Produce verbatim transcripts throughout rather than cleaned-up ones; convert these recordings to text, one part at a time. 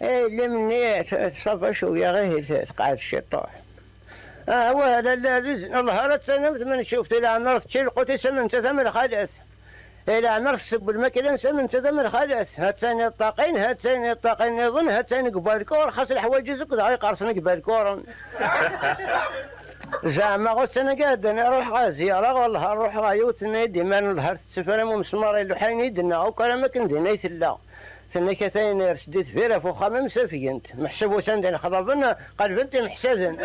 Ay, lemni, ṣafa cwiya, ihi tqeɛɛed ciṭuḥ. Ah, wa, lalla ɛzizen, Allah ara tsanam, tmen tcuft i leɛmer, tečči lqut-is am nettat am lxalat. I leɛmer tessewwel makla-nnes am nettat am lxalat. Ha-tt-ayen iṭṭaqin, ha-tt-ayen iṭṭaqin niḍen, ha-tt-ayen deg balkur, xas leḥwayeǧ-is akk dɣa iqersen deg balkuren. Zeɛma ussan-agi iɛeddan i ruḥeɣ ɣer zzyara ɣer lhar, ruḥeɣ ɣer yiwet tenna-yi-d imaren lhar tetteffer am umesmar iluḥayen i d-nnaɣ akk alamma akken dinna i tella. Tenna-k atan ires-d i deffir ɣef uxxam am safgent. Meḥsub ussan-d inexḍaben qelbent imeḥsaden.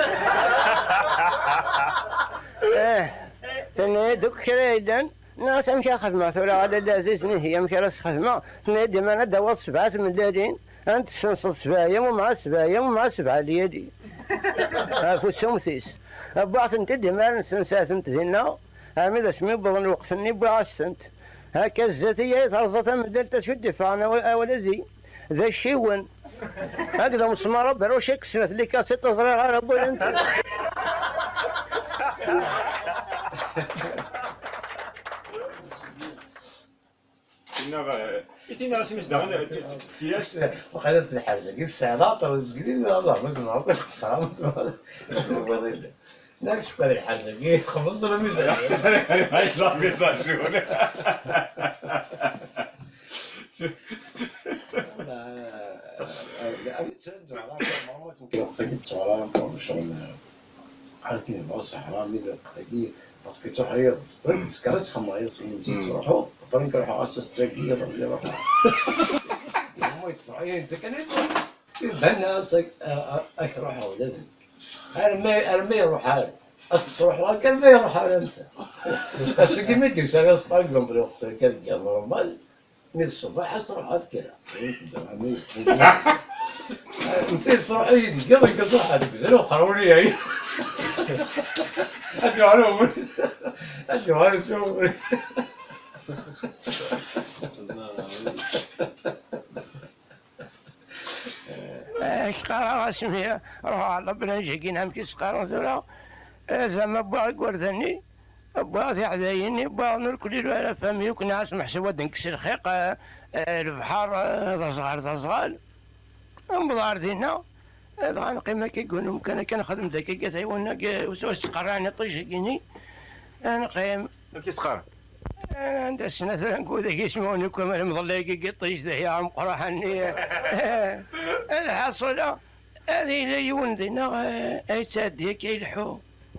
Eh, tenna-yi-d akk kra yellan. Nniɣ-as amek ara xedmeɣ tura a lalla ɛzizen, ihi amek ara s-xedmeɣ? Tenna-yi-d imaren ad d-tawiḍ sebɛa tmellalin, ad n-tessenseḍ sebɛa yam umɛa sebɛa yam umɛa sebɛa lyali. Ɣef usumt-is. Wwiɣ-tent-id imaren ssenseɣ-tent dinna, armi d asmi wwḍen lweqt-nni wwiɣ-as-tent. Akka zdat-i ay terẓa tamellalt acu d-iffɣen awal, awal-agi d acciwen. Akked umesmar aberruc i yessnen les cassettes ur ẓriɣ ara wwin-t. Inna, eh, i tinna asmi s daɣen, eh, tu-, tu-, tuyas. Waqila d lḥerz-agi tesɛiḍ aɛṭer uzegri, Allah, ma zemreɣ akk ad xesreɣ, ma zemreɣ. Acu wwiḍ illa? Nak cukka d lḥerz-agi, txemmeṣ-d la misère. Ay, la misère, cukka. Akken yebɣa ṣṣeḥra mi d lweqt-agi, parce que tuḥ yiḍes, ṭrink tsekkeṛ ad txemmeḍ yiḍes, mi tettruḥuḍ, ṭrink ruḥeɣ ass-a s tagi, iḍ-nni ruḥeɣ. Yemma yettruḥ, yezzi kan yettruḥ. Iban-as ak-, a-, a-, ak ruḥeɣ ula d nekk. Armi, armi iruḥ ara. As-ttruḥuɣ akka armi iruḥ ara netta. Ass-agi mi d-yusa ɣas, par exemple, lweqt-agi deg yiḍ normal, mi d ṣṣbeḥ, ad truḥ ad kra. Netta yettruḥ-iyi deg yiḍ, nekk ad ruḥeɣ deg udrar, uqerru-nni yeɛya. Ad yuɣal umri-, ad yuɣal netta umri. Ak-qqareɣ asmi ruḥeɣ ɣer labranj-agi, amek i s-qqaren tura? Eh, zama wwiɣ igerdan-nni, wwiɣ tiɛdayin-nni, wwiɣ ur kulli ara fami, ur kniɣ-as meḥsub ad nekkes lxiq, eh, eh, lebḥer, eh, d aẓɣal, d aẓɣal. Newweḍ ɣer dinna, eh, dɣa neqqim akka deg umkan akka, nexdem-d akka, akka taywanna, eh, s, s ttqerran iṭij-agi-nni, eh, neqqim. Amek i s-qqaren? Eh, anda ssnen tura nekk udeg ismawen akk, amer mḍella-agi n yiṭij d ahya ameqqran-nni. Eh, lḥaṣula, ad yili yiwen dinna, eh, ay yettɛeddi akka ileḥḥu.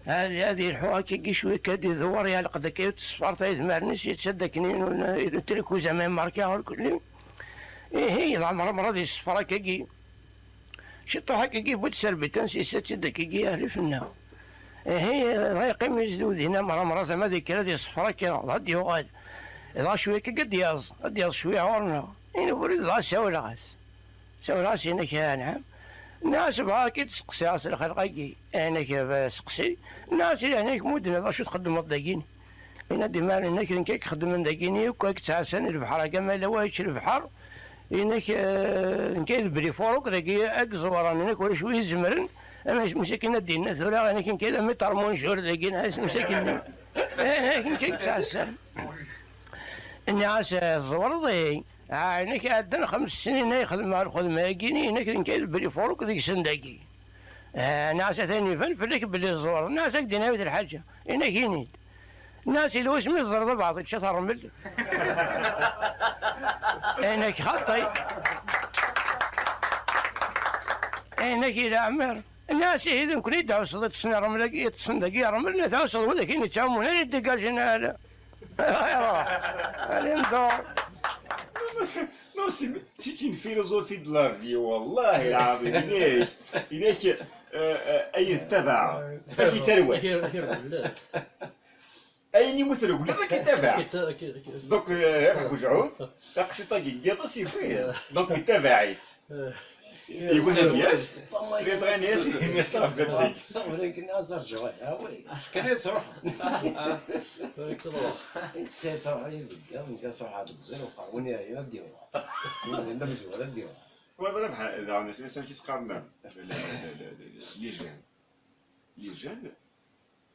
Ad, ad yelḥu akkagi cwi, akka d-idewwer, yeɛleq-d akka yiwet tṣeffart ay idmaren-is, yettadda akken yiwen n utriku zama yemmerka ɣer kulli. Ihi, d amremreḍ iṣeffer akkagi. Ciṭuḥ akkagi yewwi-d serbitan s yessa-tt-id akkagi ar ifen-nneɣ. Ihi, dɣa yeqqim yezdew din amremreḍ, zama ad yekker ad iṣeffer akka, dɣa ad d-yuɣal. Dɣa cwi akkagi ad d-yaẓ, ad d-yaẓ cwi ɣur-neɣ. Ini ubrid dɣa ssawleɣ-as. Sawleɣ-as, yenna-k, "Ah, nɛam." Nniɣ-as, "Bɣiɣ ad k-id-seqsiɣ s lxelq-agi." Yenna-k, "Seqsi." Nniɣ-as, "Yeɛni, ak-, mudden, d acu txeddmeḍ dagini?" Yenna-d, "Imaren, yenna-k, nekk ay ixeddmen dagini, akk ay yettɛassan lebḥer-agi, ama yella wa yečč lebḥer." Yenna-k, "Eh, nekk ay d Belifuruk dagi ay iẓewren, yenna-k, ulac wi izemren." Ama isem-is akken ad d-yenna tura, yenna-k, "Nekk ay d amiṭer munjur dagi, neɣ isem-is akken." Eh, yenna-k, "Nekk ay yettɛassan." Nniɣ-as, "Eh, tẓewreḍ, eh?" Ah, inek ɛeddan xems snin ay xedmeɣ lxedma-agi-ni, inek d nekk ay d Belifuruk deg-sen dagi. Ah, nniɣ-as atan iban fell-ak belli tẓewreḍ, nniɣ-as ad k-d-iniɣ yiwet lḥaǧa, inek ini-d. Nniɣ-as yella wasmi teẓriḍ abeɛḍ yečča-t ṛṛmel? Inek xaṭi. Inek i leɛmer. Nniɣ-as ihi d nekkni i d-tɛusseḍ iṭṭsen ṛṛmel-agi, iṭṭsen dagi ṛṛmel, neɣ tɛusseḍ widak i yettɛumun ara yeddigajen ara. Iruḥ. Allez, ndor. Non, c'est, c'est une philosophie de la vie, والله العظيم. Inek, inek, euh, euh, ay yettabaɛ. Ad k-yettarew. Ayen imu treggleḍ, ad k-yettabaɛ. Donc, euh, iruḥ deg ujɛud, taqsiṭ-agi n yiḍes yufa-t. Donc, yettabaɛ-it. Yewwi-d yes, yebɣan yes, yes, ṭṭerf. Ṣṣber-agi ad rǧuɣ, ah oui. Kan ad truḥ. Kan ad truḥ, i deg iḍ, nekk ad truḥeɣ deg uzal, uqerru-nni yeɛya, ad d-yaweḍ. Yella d amezwar, ad d-yaweḍ. Wa d Rabaḥ, daɣen, ass-a, amek i s-qqaren, les jeunes. Les jeunes,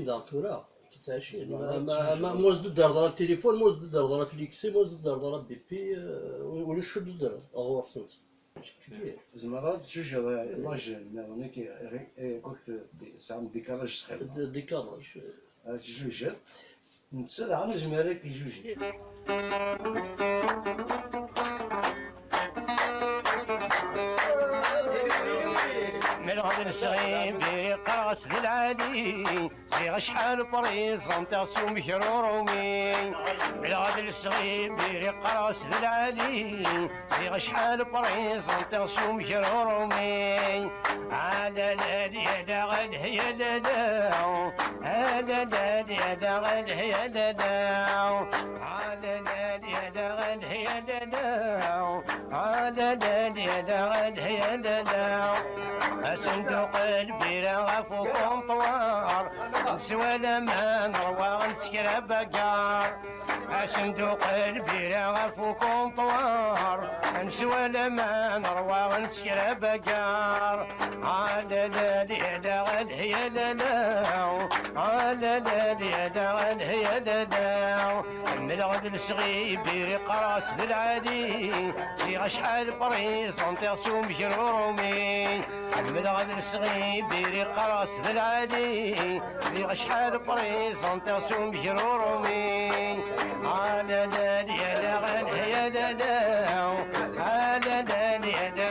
ttɛicin daɣ tura. Ttɛicin. Ma, ma, ma, ma ur s-d-tedreḍ ara téléphone, ma ur s-d-tedreḍ ara Flixi, ma ur s-d-tedreḍ ara Bipi, eh, ulac ur s-d-tedreḍ ɣur-sent. Tzemreḍ ad tjujeḍ, eh, imagine nniḍen, eh, eh, kuk tesɛam décalage s xir. D-, décalage. Ad tjujeḍ. Netta daɣen yezmer ad k-ijuji. Mleɣ d lesɣi, biri qqareɣ-as d lɛali. Ziɣ acḥal présent s umekrurumi. Mleɣ d lesɣi, biri qqareɣ-as d lɛali. Ziɣ acḥal présent s umekrurumi. Ala la la la la la la. Ala la la la la la la. Ala la la la la la la. Ala la la la la la. Asenduq lbira ɣef ukunṭwar, neswa laman rwaɣ nsekra bagar. Asenduq lbira ɣef ukunṭwar, neswa laman rwaɣ nsekra bagar. Ala la la la la la. Ala la la la la la. Mleɣ d lesɣi, biri qqareɣ-as d lɛali. Ziɣ acḥal présent s umekrurumi. Mleɣ d lesɣi, biri qqareɣ-as d lɛali. Ziɣ acḥal présent s umekrurumi. Ala la la la la la. Ala la la la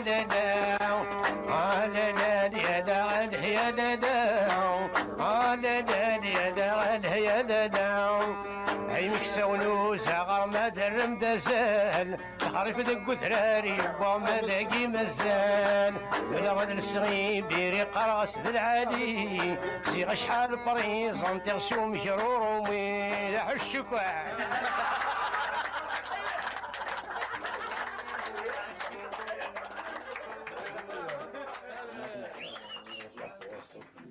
la la. Ala la la la la la. Ala la la la la la. Ay imeksawen uzaɣar ma derrem d azal. Lexrif deg udrar yewwa ma dagi mazal. Mleɣ d lesɣi, biri qqareɣ-as d lɛali. Ziɣ acḥal présent s umekrurumi. D aḥuccukwan.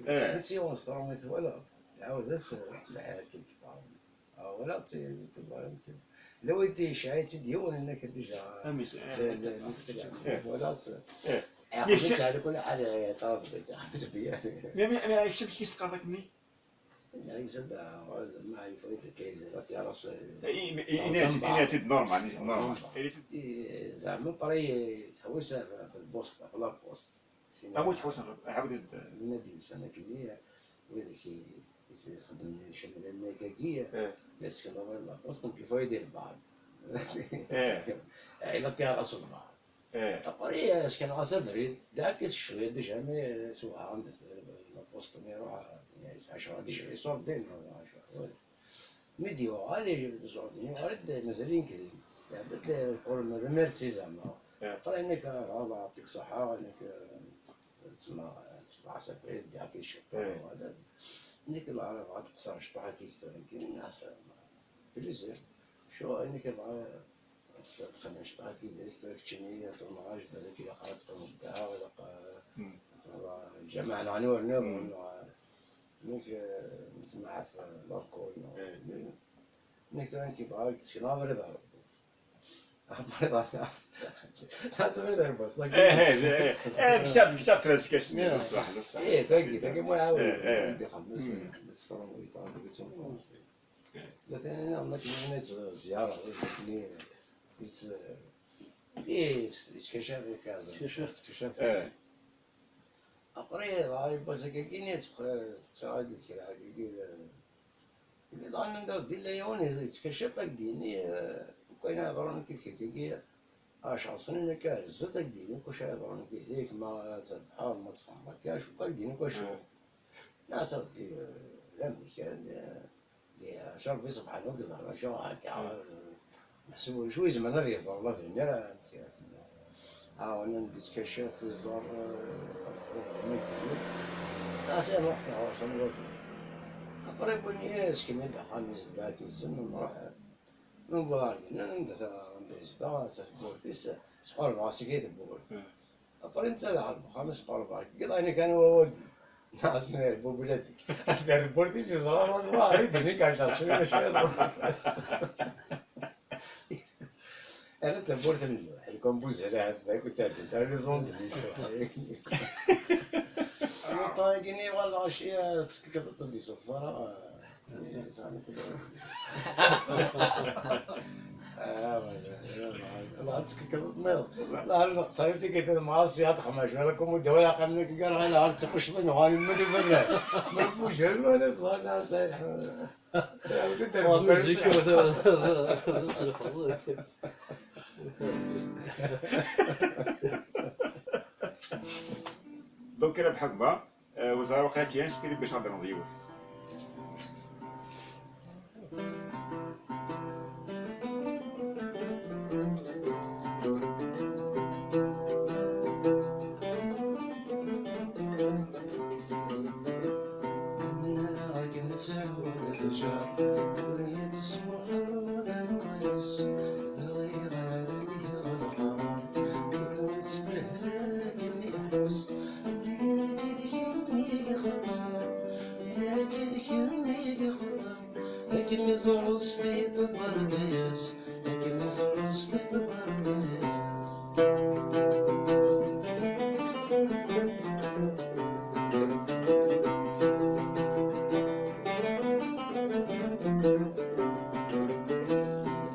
Eh. Netta yiwen s tṛumit twalaḍ. Ɛawed-as lḥakem. Ah, wala ti-, ti-, ti-, la wayt yecɛa-tt-id yiwen, yenna-k déjà. Amis, eh, le, le, eh, le, eh, wala ti-, eh. Eh, mais c'est على كل حال, eh, طلب, mais, mais, mais, شفت كيف تقربك مني؟ Nna-yas-d, ah, zɛma yeffeɣ-it akka, la terrasse, eh, ini-as-id normal, ini-as-id normal. Normal. Ini-as-id. Eh, zɛma pareil, eh, teḥwis ɣef, ɣef lbusṭa, ɣef la poste. Awi teḥwis ɣef, ɛawed-d. Nna-d yemsan akkenni, widak i, i s-, ixeddmen icamalen akkagi, eh, la ssekneḍ la poste, donc yeffeɣ-it di lbeɛḍ. Eh. Eh, la terrasse lbeɛḍ. Eh. Après, eh, sekneɣ-as abrid, d akka cwiya, déjà, mais, eh, sewɛeɣ anda la poste-nni iruḥ, eh, ɛecra déjà iṣurden, ɛecra, ouais. Mi d-yuɣal, eh, iṣurden, yuɣal-d, eh, mazal-iyi nekk din. Iɛedda-d, eh, pour me remercier, zɛma. Eh. Après, nekk, eh, Allah yeɛṭik ṣṣeḥḥa, nekk, eh, tma-, tebɣa-s abrid, d akka cwiya, eh, wala. Nekk, la, bɣiɣ ad qeṣṣreɣ cṭuḥ akka kter, nekk, nna-as, eh, plaisir. Cwiya, nekk, bɣiɣ Tqemmec ṭaki direct keččini, tumɣac, balak ilaq ad teqqimeḍ da, ilaq, hmm, ad teɣreḍ lǧameɛ neɣ anwa nniḍen, hmm, neɣ, nekk, eh, nesmeɛaf, eh, larkul, neɣ, eh, nekk tura nekk yebɣa ad d-sekneɣ abrid ar Rebbi. Abrid ar Rebbi. Abrid ar Rebbi. Eh, eh, eh, eh, bkta, bkta presque, yeah, d ṣṣeḥ, d ṣṣeḥ. Eh, tagi, tagi, mwa ɛawed, eh, eh, ad d-ixemmes, hmm, ad teṣṣermuy, tagi, ad teṣṣermuy. Latin-nni akken ad ẓẓyareɣ, akken yett-, yettkacaf, yettkacaf. Eh. Après, dɣa yiwwas akkagi, teqsa-, teqsa-d kra akkagi, eh, dɣa anda d-illa yiwen yettkacaf akkagi-nni, eh, akk ayen iḍerrun akkagi, acar snin akka ar zdat akkagi-nni, akk acu iḍerrun akkagi, ma ad trebḥeḍ, ma txedmeḍ akka, acu akkagi-nni, akk acu. Eh. Nna-as a Rebbi, eh, d amek kan, eh, Di, Rebbi subḥanahu i yeẓran acu akka, hmm, meḥsub acu izemren ad yeẓer, ma d-yenna ara amek ara t-nniɣ. Ɛawnen-d yettkacaf, iẓer, eh, ma d-yenna. Ɣas iruḥ, iɣer-sen wagi. Après, wwin-iyi, sken-iyi-d axxam-is, ddaɛt-nsen, nruḥ, newweḍ ɣer dinna, anda ta-, anda yezdeɣ, tawwurt-is, squrbeɣ-as i tewwurt. Hmm. Après, netta daxel n uxxam, isqerreb-ak. Iḍ-ini kan wawagi. Neɣ asmi yerbub ula d-, asmi yerbub ur t-yeẓra, wallahi, i d-ini kan car snin acu yeḍran. Ala d tawwurt n lluḥ, lkumbuz, ala, ha-t-ak ur ttɛeddint ara les ondes-nni. Ameṭṭa-agi-nni, wallahi, lɣaci, eh, tettkekkḍeḍ-d di ṣṣefra, eh. Ah, ouais, ouais, ouais, ouais. La, ad teskekkeḍ tmiḍ. La, ad neqṣer i tikkelt n mɣas, ad xmac, wala kum ur d-wala aqam nekk gar ɣala, ad tquccḍ, nuɣal, ma d uberna. Ma d uberna, ma d uberna, sayd. La musique, donc, Rabaḥ Gma, Eh, ur ẓriɣ, waqila ad k-inspiré bac ad d-ternuḍ yiwet. Yagi d kemm i d-ixtar, yagi d kemm i d-ixtar, akken mi ẓerrest i tbergayas, akken mi ẓerrest i tbergayas.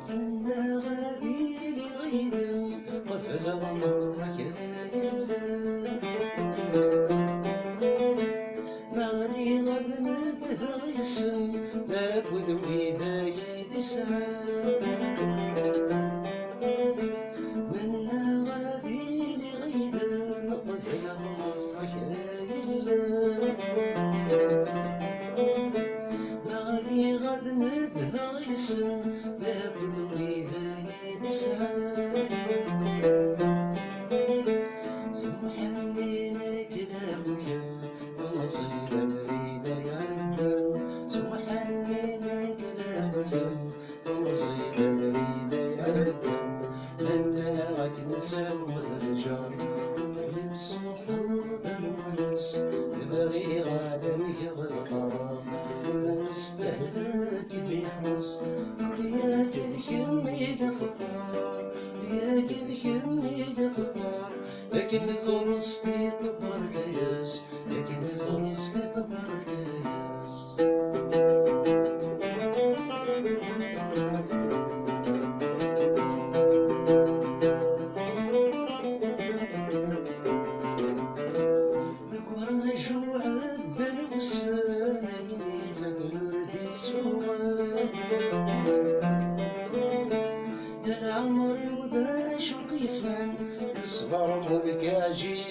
Mennaɣ ad iliɣ yid-m, qebleɣ merra kra yellan. Ma ɣliɣ ad nedheɣ yes-m, akked wid ay d-isɛan. Mennaɣ ad iliɣ yid-m, qebleɣ merra kra yellan. Ma ɣliɣ ad nedheɣ yes-m, akked wid ay d-isɛan. S Muḥemmed nekk d abukem, temẓi abrid ay iɛeddan. S Muḥemmed nekk d abukem, temẓi abrid ay iɛeddan. Nella akken nesɛa lǧar, yettṣuḥu d lweṛs, bɣiɣ ad amgeɣ lqaṛa, nestehlek biḥus. Yak d kemm i d axeṭṭar, yak d kemm i d axeṭṭar, akken ẓerrest i tbergayas, akken ẓerrest i tbergayas.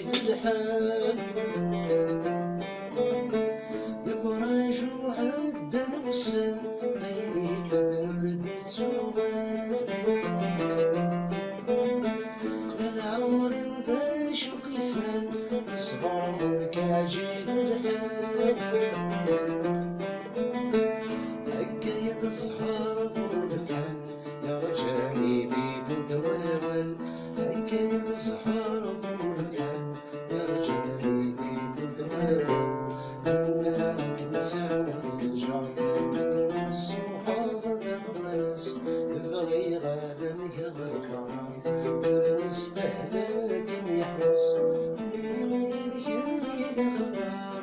Lḥal deg uraju ɛeddan ussan, ayen ifaten ur d-ittuɣal. Lɛemr-iw d acu k-yefran, ṣṣber ur k-iɛǧib lḥal. Akka i d zzher bu lḥal, yerǧa-yi-d ibedd wawal. Akka i d zzher bu lḥal, yerǧa-yi-d ibedd wawal. Nniɣ-ak nesɛa lǧar, ṣṣuḥeḍ d aɣwas, bɣiɣ ad am-geɣ lexrar, ur nestahla ad kem-iḥuss. Yagi d kemm i d axetar,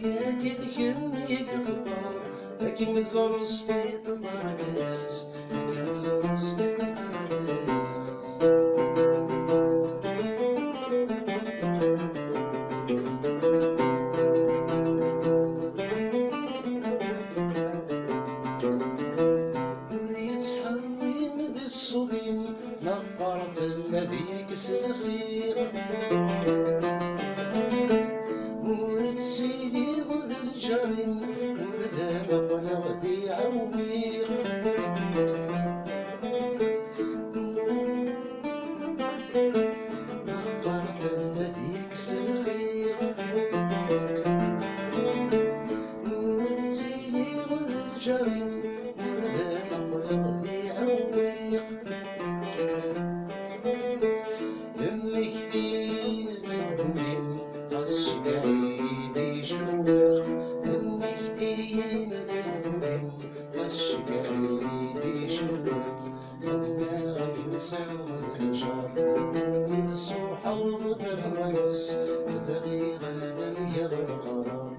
yagi d kemm i d axetar, ad kem-iẓer s tiṭ n ṛṛyas, ad kem-iẓer s tiṭ n ṛṛyas. Ur yettḥerrim di ṣṣudim, meqqar tella deg-s lxir. Ur ttiliɣ d lǧar-im, ur d ameqqleɣ d iɛewwiq. Meqqar tella deg-s lxir. Ur ttiliɣ d lǧar-im, ur d ameqqleɣ d iɛewwiq. Mmektin deg wul-im, ɣas ceggeɛ-iyi-d icewwiq. Mmektin deg wul-im, ɣas ceggeɛ-iyi-d icewwiq. Nniɣ-ak nesɛa lǧar, ur yettṣuḥ d ṛṛay-is, bɣiɣ ad am-geɣ leɣrar,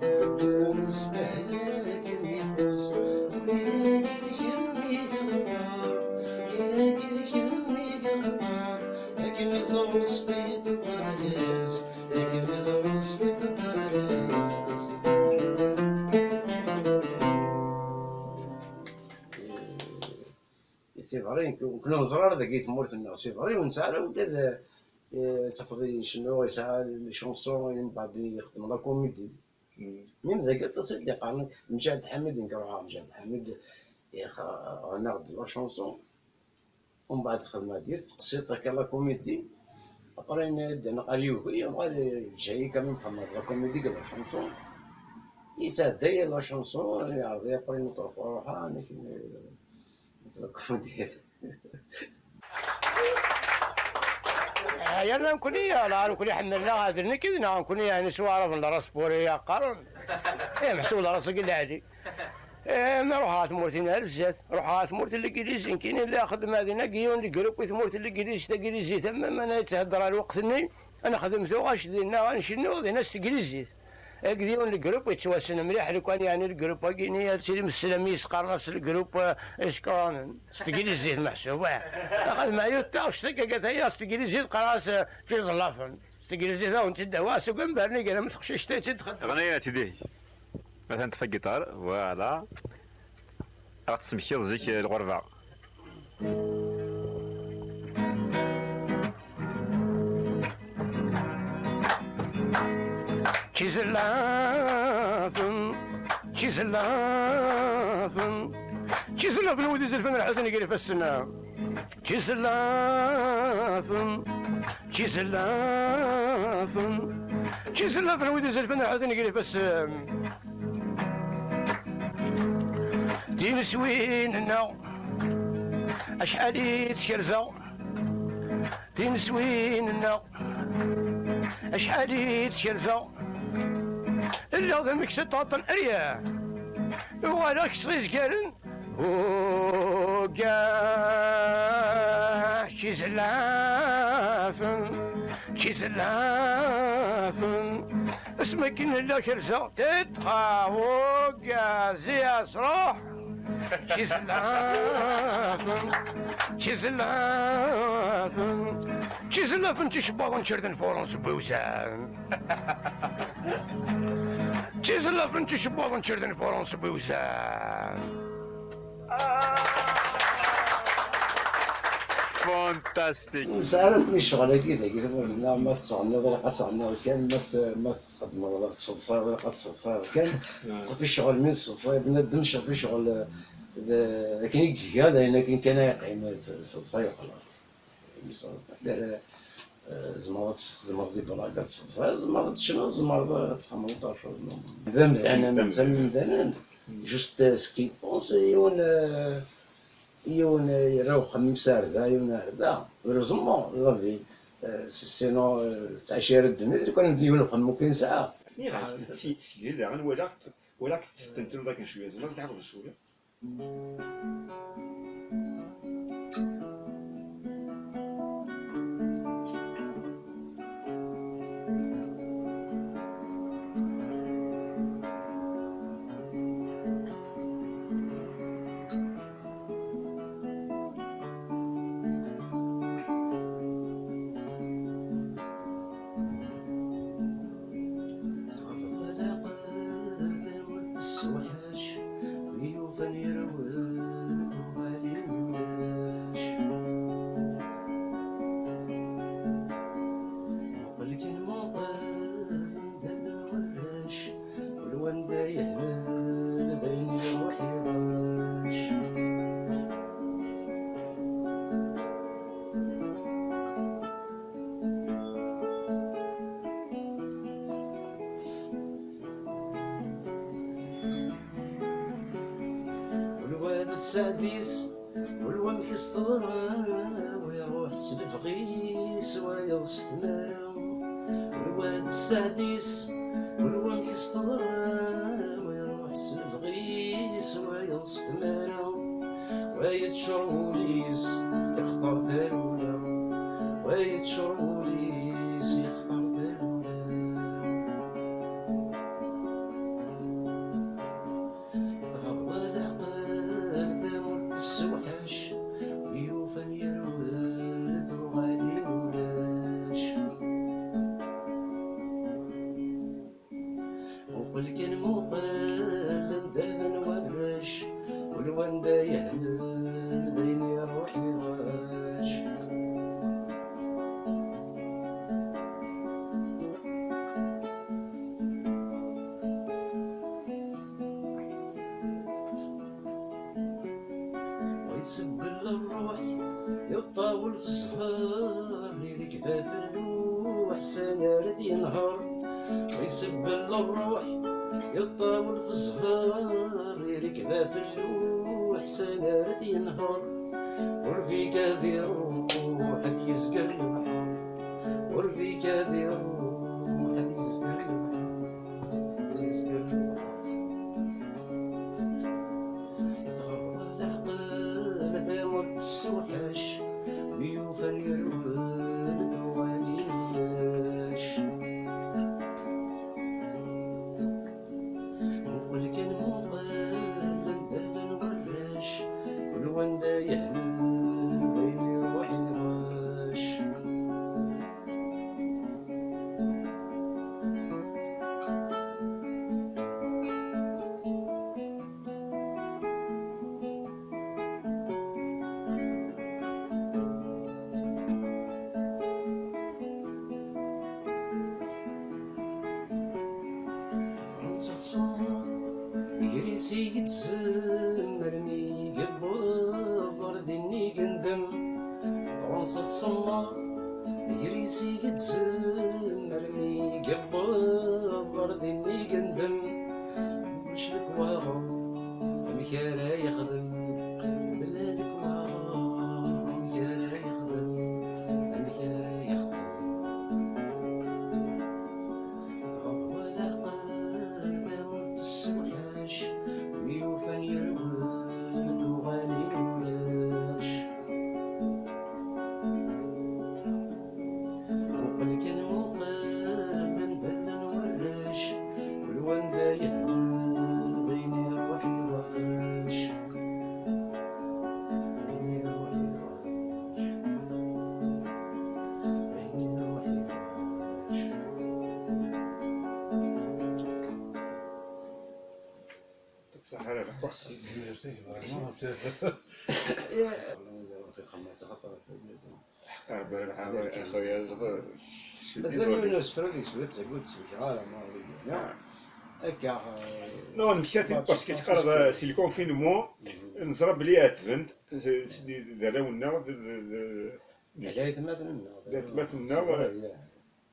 ur nestahla ad kem-ixuṣ. Yagi d kemm i d axetar, yagi d kemm i d axetar, ad kem-iẓer s tiṭ n ṛṛyas, ad kem-iẓer s tiṭ n ṛṛyas. C'est vrai, nekk, nekk ur neẓra ara dagi tmurt-nneɣ, c'est vrai, ur nesɛi ara ula d, eh, tafeḍ icennu, yesɛa les chansons, mbeɛd yexdem la comédie. Même dagi aṭas i d-iqqaren, Mǧahed Ḥamid, nekk ruḥeɣ Mǧahed Ḥamid, ix-, ɣniɣ-d la chanson, mbeɛd xedmeɣ-d yiwet teqsiṭ akka la comédie, après yenna-d neɣ ar yugi, yuɣal yeǧǧa-yi quand même xedmeɣ-d la comédie deg la chanson, yesɛedda-yi la chanson, yeɛreḍ-iyi après nekk ruḥeɣ, nekk, nekk la comédie. Yerna nekkni, neɣ nekkni ḥemmleɣ ad nekk d neɣ nekkni, yani, s waɛraben la diaspora i qqaren. Eh, meḥsub la ras-agi lɛali. Eh, ma ruḥeɣ ɣer tmurt-ina ar zdat, ruḥeɣ ɣer tmurt n Leglizi, nekkini la xedmeɣ dinna deg yiwen n grupp i tmurt n Leglizi, taglizit, am, am, ana yetthedder ar lweqt-nni, ad nexdem tuɣac dinna, ad ncennu dinna s teglizit. Deg yiwen n grupp yettwassen mliḥ, lukan, yani, lgrupp-agi-nni, ad tilim tesslam-is, qqaren-as lgrupp, eh, Isekṛanen. S teglizit meḥsub, eh. Axaṭer ma yuta, s taggagata-ya, s teglizit qqaren-as, eh, Tiẓellafen. S teglizit ad wen-tt-id-awiɣ, seg wanbar-nni gar am teqcict ay tt-id-txeddem. Ɣnayat-id. Atan ṭṭef agiṭar, voilà. Ad ɣ-tesmektiḍ zik, eh, lɣerba. Tizellafen, tizellafen, tizellafen wid izelfen rrḥuten gar ifassen. Tizellafen, tizellafen, tizellafen wid izelfen rrḥuten gar ifassen. Tineswin-nneɣ acḥal i tt-kerzeɣ, tineswin-nneɣ acḥal i tt-kerzeɣ. Lliɣ d ameksa ṭaṭen, arya uɣaleɣ kkseɣ izgaren. Ugah, tizellafen, tizellafen, asmi akken lliɣ kerzeɣ tiṭ, ugah, ziɣ truḥ. Tizellafen, tizellafen, tizellafen, ticebbaḍen ččirden furun seg iwzan. Tizellafen, ticebbaḍen ččirden furun seg iwzan. Fantastique. Nesɛa ara akk ccɣel-agi dagi, ma tettɣenniḍ ilaq ad tettɣenniḍ kan, ma t-, ma txeddmeḍ ad tseḍsayeḍ ilaq ad tseḍsayeḍ kan. Ṣafi ccɣel mi nesseḍsay bnadem, ṣafi ccɣel, eh, d akken i iga, d ayen akken kan ay yeqqim, seḍsay xlaṣ. Mis ara, eh, tzemreḍ ad txedmeḍ di blaga, ad tseḍsayeḍ, tzemreḍ ad tecnuḍ, tzemreḍ ad txedmeḍ acu. D amdan, am d amdan, juste, eh, ce qu'il pense, yiwen, eh, yiwen, eh, yerra uxemmem s ar da, yiwen ar da. Heureusement, la vie. Eh, s-, sinon, eh, tettɛici ara ddunit, lukan d yiwen uxemmem kan nesɛa. Nniɣ-ak, si, si daɣen walaɣ-k, walaɣ-k tettedden tura dakken cwiya, tzemreḍ ad tɛawdeḍ cwiya? Tɣelbeḍ leɛqel tamurt tessewḥac, wi yufan yerwel tuɣalin ulac. Muqel kan muqel, d warrac, kul wanda yehmel d ayen iruḥ iḍac. Ul wa d sseɛd-is, ul wamek i s-teḍra, wa iruḥ s lebɣi-s, wayeḍ s tmara. Ul wa d sseɛd-is, ul wamek i s-teḍra, wa iruḥ s lebɣi-s, wayeḍ s tmara. Wa yeččur wul-is, ixtar taruna, wa yeččur wul-is, ixtar taruna. Tɣelbeḍ leɛqel tamurt tessewḥac, wi yufan yerwel tuɣalin ulac. Muqel kan muqel anda llan warrac, kul wanda yehmel d ayen iruḥ iḍac. Wa isebbel ṛṛuḥ, yeṭṭawel f zzher, irkeb ɣef lluḥ, sani ara d-yenher. Wa isebbel ṛṛuḥ, yeṭṭawel f zzher, irkeb ɣef lluḥ, sani ara d-yenher. Ur bik ad iruḥ, ad yezger lebḥer. Ur bik ad iruḥ, ad yezger lebḥer. Ad yezger lebḥer. Tɣelbeḍ leɛqel tamurt tessewḥac, wi yufan yerwel tuɣalin ulac. Muqel kan muqel anda llan warrac, kul wanda yehmel d ayen iruḥ iḍac. Fransa tsemmeṛ, gar-is i yezzem armi yewweḍ ɣer din i yendem. Fransa tsemmeṛ, gar-is i yezzem armi yewweḍ ɣer din i yendem. Ulac lekwaɣeḍ amek ara yexdem, bla lekwaɣeḍ amek ara yexdem, amek ara yexdem. Tɣelbeḍ leɛqel tamurt tessewḥac, wi yufan yerwel tuɣalin ulac. Muqel kan muqel anda llan warrac, kul wanda yehmel d ayen iruḥ iḍac. D ayen iruḥ iḍac. D ayen iruḥ iḍac. Ṣaḥa Rabaḥ. Ḥeqqa Rebbi ara nɛawen, a xuya. Mazal yiwen n usefru deg-s ur d-tewwi d-tewwi ara, ma akka. Non, nekkat parce que teqqareḍ, euh, si le confinement, neẓra belli ɛetben-d, d, d, d arraw-nneɣ, d, d, d, d atmaten-nneɣ, d atmaten-nneɣ,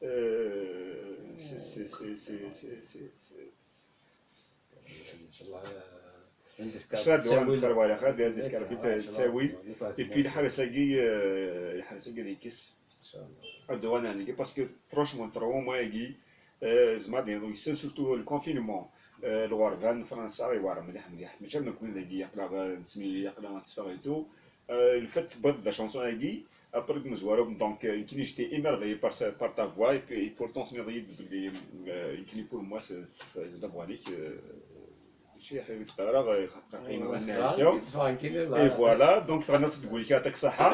euh, c'est, c'est, c'est, c'est, c'est, c'est, c'est, Ncallah, euh, ad d-tefk Rebbi ttawil. Et puis lḥares-agi, euh, lḥares-agi ad yekkes. Ncallah. Ad d-uɣalen agi, parce que franchement, trauma-agi, euh, zmer ad d-yiniḍ, surtout le confinement, euh, lɣerba n Fransa, iweɛṛ mliḥ, mliḥ. Mačči am nekkni dagi, aql-aɣ, euh, nettemlili, aql-aɣ netteffeɣ et tout. Euh, le fait tewwiḍ-d la chanson-agi, après deg umezwaru, donc, euh, nekkini j'étais émerveillé par sa, par ta voix, et puis, et pourtant tenniḍ-iyi-d belli, euh, nekkini pour moi, c'est, euh, la voix-ik, euh, mačči ḥafi teqqar ara, euh, xaqqin. Et voilà, donc, tɣenniḍ-tt deg wul-ik, yeɛṭik ṣṣeḥḥa.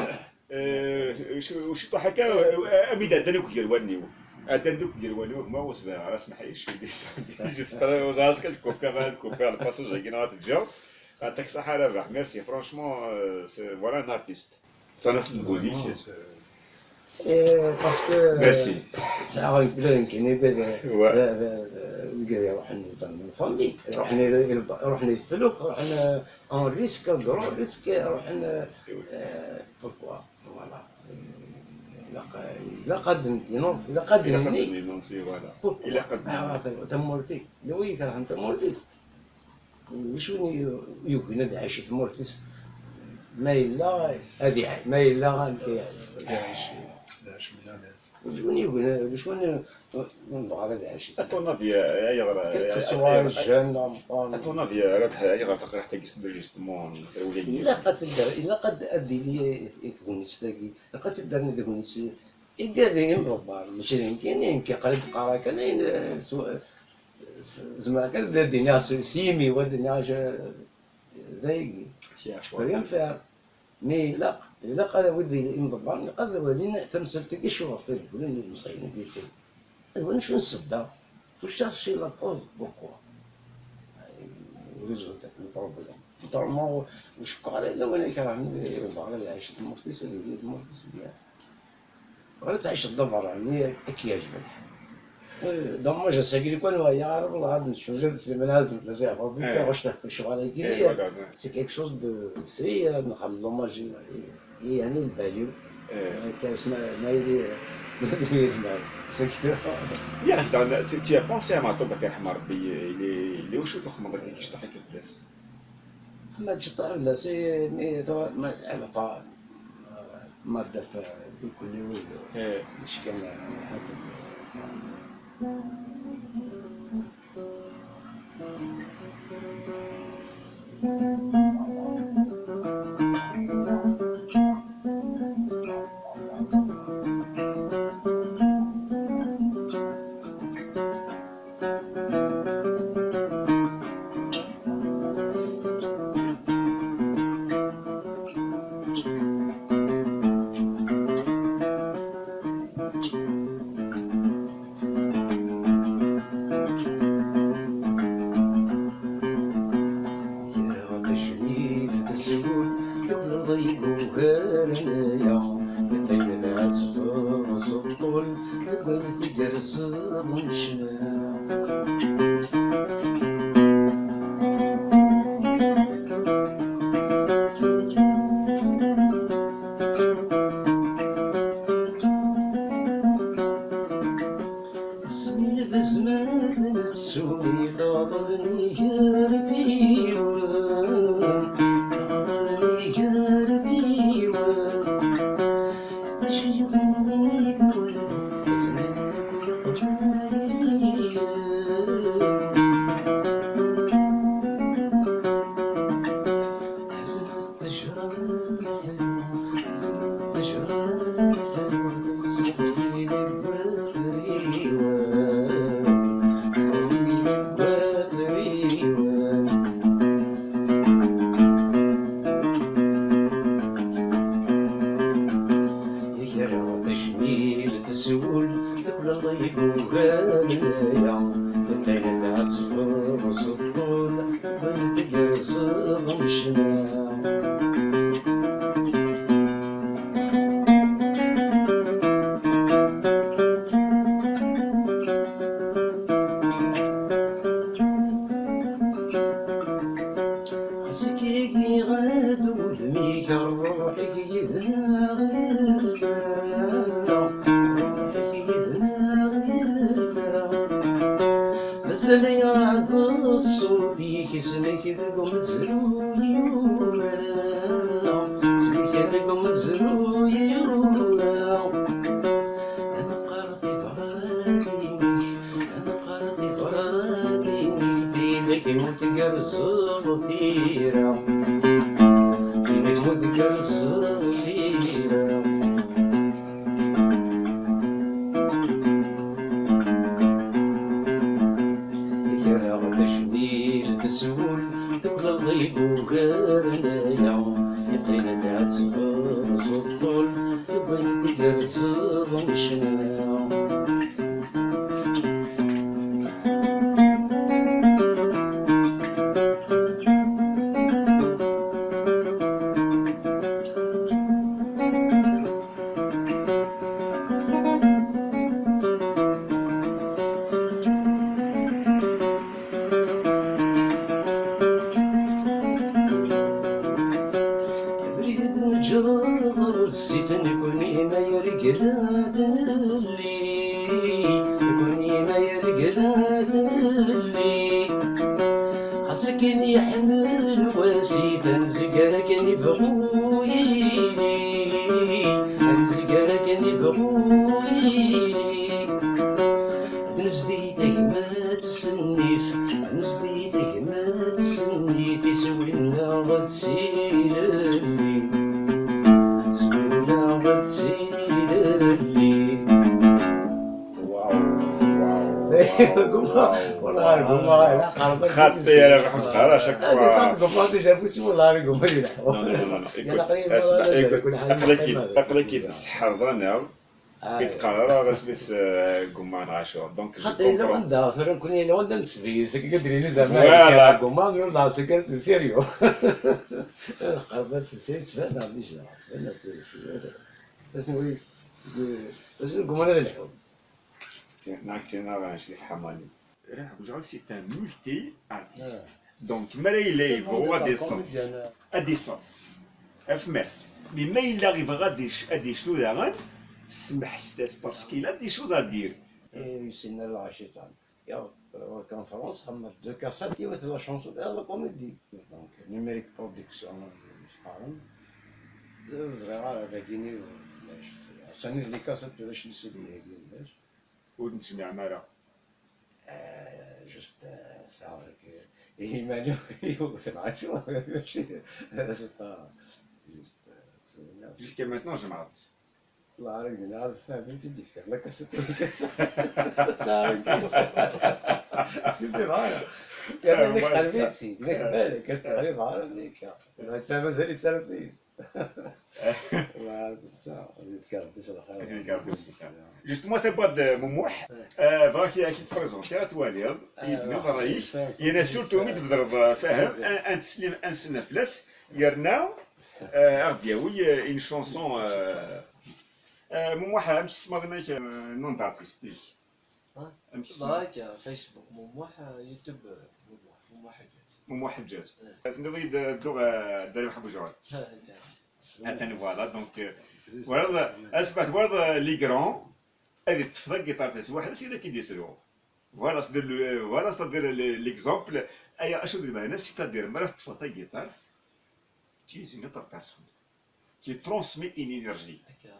Euh, sh-, ciṭuḥ akka, euh, am i d-ɛeddan akk gar wallen-iw. Ɛeddan akk gar wallen-iw, ma ur sbiɣ ara, smeḥ-iyi, je suis désolé. J'espère, ur ẓriɣ, est-ce que je peux faire, je peux faire le passage-agi, neɣ ad t-ǧǧeɣ. Yeɛṭik ṣṣeḥḥa a Rabaḥ, merci, franchement, euh, c'est, voilà un artiste. Tɣenniḍ-tt deg wul-ik. Eh, parce que, merci. Sɛiɣ ula d nekkini, wid, ouais, d, d, d, wid iruḥen dans une famille, iruḥen i, i, iruḥen i teflukt, iruḥen, euh, en risque, grand risque, iruḥen, euh, euh, pourquoi, voilà. Ilaq, ilaq ad d-ndénoncer, ilaq ad d-nini. Ilaq ad d-ndénoncer, voilà. Pourquoi? Ilaq ad d-nini. Ah, tamurt-ik, d wid ikerhen tamurt-is. D acu i yugin ad iɛic i tmurt-is? Ma yella ad iɛic, ma yella amek iɛic? Ad iɛic, ad iɛic mliḥ. D acu i yugin, d acu i nebɣa ad iɛic? À ton avis, ayɣer, que ce soit jeune, ameqqran. À ton avis, Rabaḥ, ayɣer taqriḥt-agi s justement, ilaq ad tedder, ilaq ad, ad d-tili i tegnit-agi, ilaq ad tedder i tegnit. Igad imḍebber, mačči d nekkini, nekk aql-i d-qqareɣ kan ayen, eh, s-, s-, zemreɣ kan ad d-iniɣ s, s yimi-w, ad d-iniɣ acu, d ayagi. Je peux rien faire. Mais ilaq, ilaq ad awid imḍebbren, ilaq ad walin tamsalt-agi acu ɣef i d-wwin ilemṣiyen-agi sin. Ad walin acu n ssebba, faut chercher la cause, pourquoi. Résoudre le problème. Autrement, ur cukkeɣ ara yella win ikerhen, yebɣa ad iɛic di tmurt-is, ad yili di tmurt-is, bien. Wala tɛiceḍ d aberrani, ad k-yeɛjeb lḥal. Eh, dommage, ass-agi lukan ur ɛyiɣ ara, wellah ad necfu, ad nesliman azul fell-as, yeɛfu Rebbi, eh, ɣucceɣ ccɣel-agi, eh, voilà, ouais, c'est quelque chose de sérieux, ad nxemmem l'hommage i, i, i, yeɛni lbal-iw. Eh. Akka, asma, ma yili, ma yili yezmer, c'est que... Yak, dan, tu, tu as pensé à Maɛṭub, ad k-yerḥem Rebbi, il est, il est au chaud, txedmeḍ akka, kečč taḥiket fell-as. Ma tceṭṭeḥ fell-as, eh, mi, ma, ma, ma ddat, eh, dukli wid, eh, meckan, eh, Kra tajmilt tezwel, tuklaleḍ yugaren aya, d ayen ad teffeɣ s ṭṭul, deg wayt igerrzen n ccna. Asmi d azmad n tsumiṭ aḍlen igerfiwen, aḍlen igerfiwen. D acu yuɣen wid ur ẓrin akk Leqbayel? Tezmer tejreḥ, tezmer tejreḥ, tezmer tejreḥ. Kra tajmilt tezwel, tuklaleḍ yugaren aya, d ayen ad teffeɣ s ṭṭul, win tgerrzeḍ n ccna. Sali ɛad ṣṣut-ik, isem-ik deg umezruy yura, isem-ik deg umezruy yura. Ad neqqar tibratin-ik, ad neqqar tibratin-ik, tidak ur tgerrzeḍ tira, tidak ur tgerrzeḍ tira. Greɣ tecmilt s wul, tuklaleḍ-iyi ugar n aya. Yeqqin ad tɛettbeḍ s uṭṭul, yuɣal tgerrzeḍ ccna. Abrid neǧreḍ ɣer zzit, nekni ma yergel ad nelli, nekni ma yergel ad nelli. Xas akken yeḥmel wasif, ad nezger akken yebɣu yili, ad nezger akken yebɣu yili. Ad nezdi tagmat s nnif, ad nezdi tagmat s nnif, iswi-nneɣ ad ttilelli, iswi-nneɣ ad ttilelli. Gumma, والله gumma, لا، قربت خاطي يا ربي، حمد قرا chaque fois. Gumma déjà, بس والله gumma يلعب. Non, non, non, non. Écoute, اسمع، écoute، aql-ak-id، aql-ak-id tseḥḥreḍ-aneɣ. Ur teqqar ara ɣas mi s-, eh, gumma neɣ acu. Donc, je comprends. Xaṭi, yella wanda, tura nekkni yella wanda nesbi, seg ad d-nini زعما voilà. Gumma, neɣ d sérieux. Qerbat sérieux, tban-aɣ déjà, tban-aɣ déjà. Ass-n wi, ass-n gumma ad lḥun. Tiens, neɣ tiens, neɣ acu di tḥemmani. Raḥ Bujaɣ, c'est un multi-artiste. Donc, ma ara yella yebɣu ad iṣeḍ, ad iṣeḍ. Af mers. Mais ma yella yebɣa ad ic-, ad icnu daɣen, smeḥset-as, parce qu'il a des choses à dire. Et c'est une lâche, ça. Il y a, euh, en France, on a deux cassettes, il y a la chanson de la comédie. Donc, Numérique Production, je parle. Ur ẓriɣ ara dagini ulac. Ass-a-nni d les cassettes ulac, les C D-agi ulac. Ur ten-tesmiɛem ara? Eh, juste, eh, ça, avec, eh, iman-iw yiwet lɛacu, mačči, c'est pas, juste, eh, jusqu'à maintenant, jemɛeḍ-tt? Wallah, ara k-d-nniɣ, ad fehmeɣ-tt-id-ifker, la cassette, la cassette. Ça, ara k-d-, k-d-nniɣ ara. Yerna nekk qerrib-itt-id, nekk balek, ad teɣlib ara nekk. Mazal-itt ara s-, Justement, tawwurt n Mumuḥ, eh, bɣiɣ ad k-id-prezentiɣ, ad twaliḍ, ad d-tiniḍ ṛṛay-ik, yerna surtout mi d-tbedreḍ, eh, Fahem, ad, ad nesli, ad nsenna fell-as, yerna, eh, ad aɣ-d-yawi, eh, une chanson, eh, eh, Mumuḥ, amek tsemmaḍ iman-ik, eh, nom d'artiste-ik? Amek tsemmaḍ? Like, Facebook Mumuḥ, eh, YouTube, eh, Mumuḥ, Mumuḥ Ḥeǧǧaǧ. Mumuḥ Ḥeǧǧaǧ. Eh. Tenniḍ-iyi-d, eh, dduɣ, eh, d Rabaḥ Bujaɣ. Atan, voilà, donc, euh, voilà, asebɛa twalaḍ, euh, les grands, ad yeṭṭef tagiṭart-is weḥd-s, yella k-id-yesru. Voilà, c'est le, euh, voilà, c'est-à-dire le, l'exemple, aya, acu d lmeɛna, c'est-à-dire, mi ara teṭṭfeḍ tagiṭart, tu es une autre personne. Tu transmets une énergie. Akka.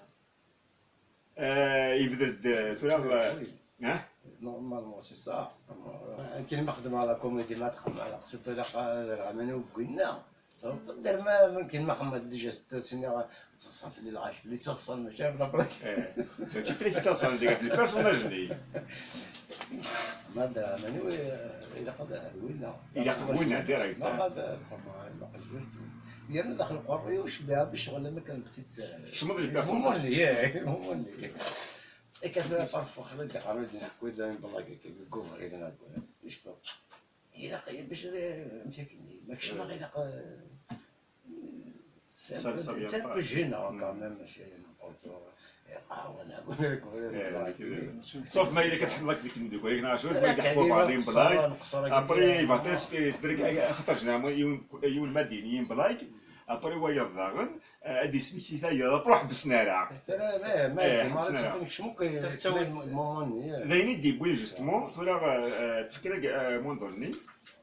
Eh, yebder-d, eh, tura, eh, oui. Normalement, c'est ça. Akken ma xedmeɣ la comédie, ma txedmeɣ la qsiṭ, ilaq ad rɣmen ugwinna. Ẓret, der ma, akken ma xedmeɣ déjà, sniɣ, teḍṣa fell-i lɛac, fell-i ttaḍṣan, mačči ɣef la blague. Eh, mačči fell-ak ttaḍṣan, deg ɣef le personnage-nni. Ma d rɣmen, oui, ilaq ad, ad winna. Ilaq winna, direct. Ma, ma d, xedmeɣ, ilaq juste. Yerna daxel uqerruy-iw cbiɣ bi ccɣel am akken d-, Tecmeḍ le personnage. Mumuni, yeah, mumuni. Akka tura parfois xla d-iqerru-d neḥku-d ayen blague akka deg ubrid neɣ deg wayen. Icbeɣ. Ilaq-iyi bac ad, amek akken, ma kecmeɣ ilaq, euh, c'est un peu, ça, ça vient pas. C'est un peu gênant quand même, mačči n'importe quoi. Iqerru neɣ win. Sauf ma yella kan tḥemmleḍ akken d-, win neɣ acu, ma yella ḥku baɛḍ ayen blague. Après, il va t'inspirer, c'est-à-dire, xaṭer généralement, yiwen, yiwen ma d-yini ayen blague, Après wayeḍ daɣen, eh, ad d-ismekti tayeḍ, après ur ḥebbsen ara. Tara, eh, ma Eh, yeddi, ma ḥebbsen ara. Ad tkun kecmu ke-, Tafettawit. Kecmu lmuman-nni, eh. D ayen i d-yewwin justement, tura, eh, eh, tefka-d, eh, mon donné,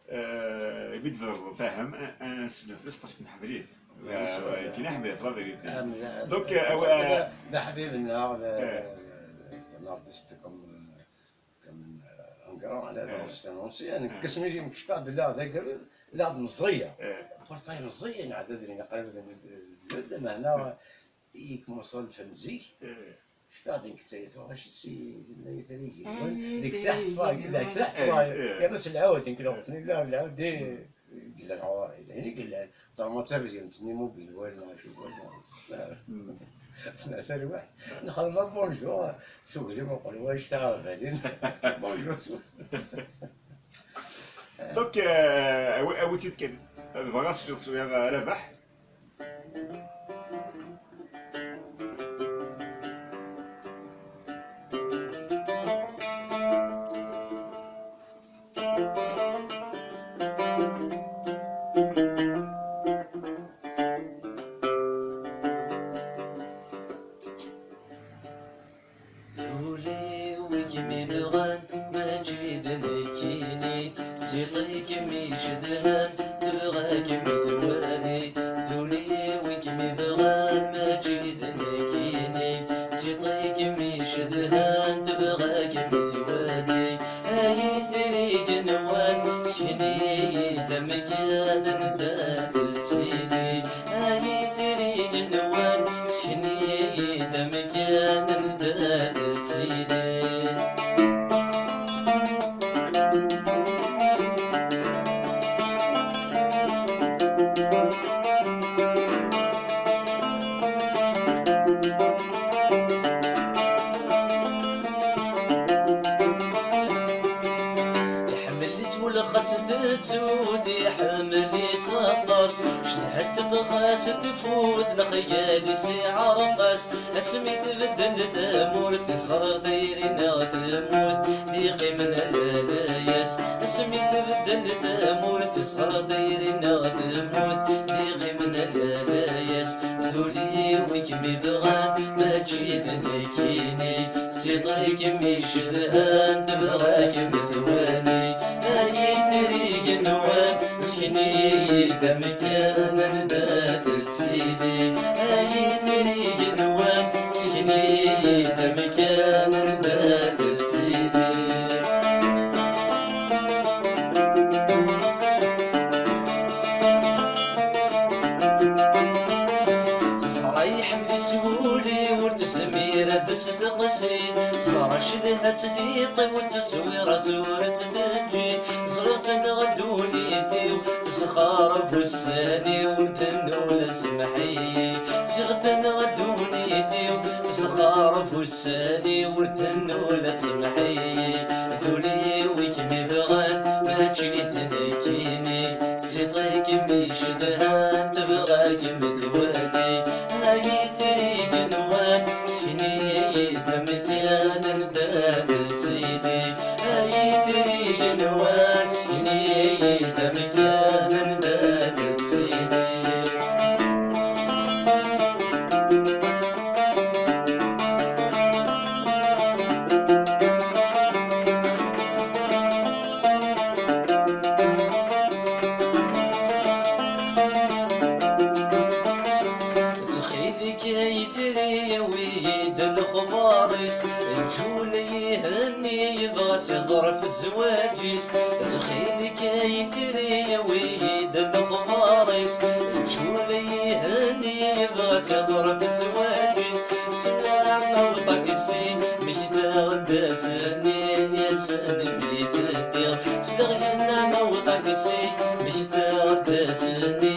eh, imi d-tḍerbeḍ, fahem, eh, eh, neslen fell-as parce que nḥemmel-it. Bien sûr. Eh, kien nḥemmel-it, la vérité. Ah, mais, Donc, eh, eh, d, d aḥbib-nneɣ, d, Eh. d, c'est un artiste comme, euh, comme, euh, un grand, là, dans Eh. C'est un ancien. Eh. Qu'est-ce que je me, je parle de là, avec, là, de Mzia. Eh. Pourtant, Mzia, il a des, il a des, des, des, des, des, des, il commence à le faire zik. Eh. Cfiɣ d nekk ttayet, ɣac si tenna-yi tara igenwan, deg saḥfa, deg saḥfa, yerna s lɛawed, nekk neɣ tnila lɛawed, eh, yella lɛawed, d ayen i yellan. Ṭerma d tabyirt n imubil, wala acu, wala. Sneɣ tarwiḥt, nxedm bonjour, s uglim uqelwac taɣerbalin. Bonjour. Donc, euh, awi-, awi-tt-id kan. Bɣiɣ ad tecnuḍ cwiya, a Rabaḥ. Tuli wi kem-ibɣan, mačči d nekkini. Tiṭ i kem-icedhan, tebɣa kem-twali. Tuli wi kem-ibɣan, mačči d nekkini. Tiṭ i kem-icedhan, tebɣa kem-twali. Ay itri igenwan, sken-iyi-d amkan anda tettili. Ay itri igenwan, sken-iyi-d amkan anda tettili. Iḥemmel-itt wul xas tettut, iḥemmel-itt aṭas. Cedhent-t xas tfut, lexyal-is iɛreq-as. Asmi tbeddel tmurt, teẓra tayri-nneɣ temmut, d-iqqimen ala layas. Asmi tbeddel tmurt, teẓra tayri-nneɣ temmut, d-iqqimen ala layas. Tuli wi kem-ibɣan, mačči d nekkini. Tiṭ i kem-icedhan, tebɣa kem-twali. Ay itri igenwan, sken-iyi-d amkan anda tettili. Ay itri igenwan, sken-iyi-d amkan anda tettili. Teẓra iḥemmel-itt wul-iw, ur tezmir ad s-teqsi. Teẓra cedha-tt tiṭ-iw, ur teswir azur ad tt-teǧǧi. Ẓriɣ tenɣa ddunit-iw, tesxerreb ussan-iw, ur tennul asemḥ-iyi. Ziɣ tenɣa ddunit-iw, tesxerreb ussan-iw, ur tennul asemḥ-iyi. Tuli wi kem-ibɣan, mačči d nekkini. Tiṭ i kem-icedhan, tebɣa kem-twali. Ay itri igenwan, sken-iyi-d amkan anda tettili. Ay itri igenwan, sken-iyi-d amkan anda tettili. Ttxil-k ay itri, awi-yi-d lexbar-is. Lǧul Ihenni yebɣa s iḍref zzwaǧ-is. Ttxil-k ay itri, awi-yi-d lexbar-is. Lǧul Ihenni yebɣa s iḍref zzwaǧ-is. Sneɣ uṭaksi, mektaɣ-d ass-nni, ass-nni mi teddiɣ. Sneɣ yenna uṭaksi, mektaɣ-d ass-nni,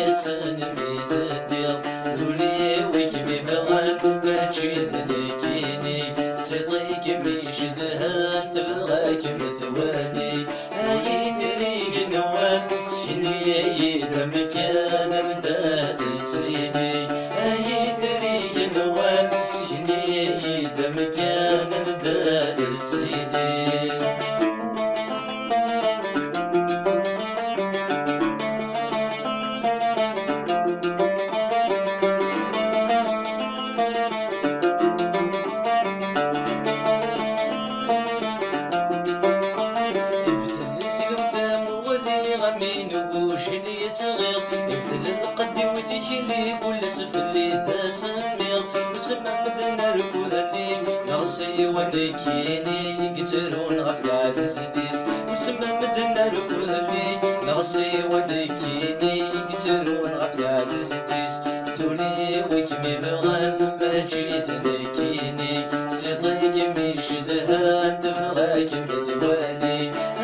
ass-nni mi teddiɣ. Tuli wi kem-ibɣan, mačči d nekkini. Tiṭ i kem-icedhan, tebɣa kem-twali. Ay itri igenwan, sken-iyi-d amkan anda tettili. Ay itri igenwan, sken-iyi-d amkan anda tettili. Sɣiɣ, ibeddel lqedd-iw tikli, kul ass fell-i tasemmiḍ. Usemma medden ar kulli, neɣ s yiwen nekkini i yettrun ɣef tɛezzt-is. Usemma medden ar kulli, neɣ s yiwen nekkini i yettrun ɣef tɛezzt-is. Tuli wi kem-ibɣan, mačči d nekkini. Siṭi kem-icedhan, tebɣa kem-twali.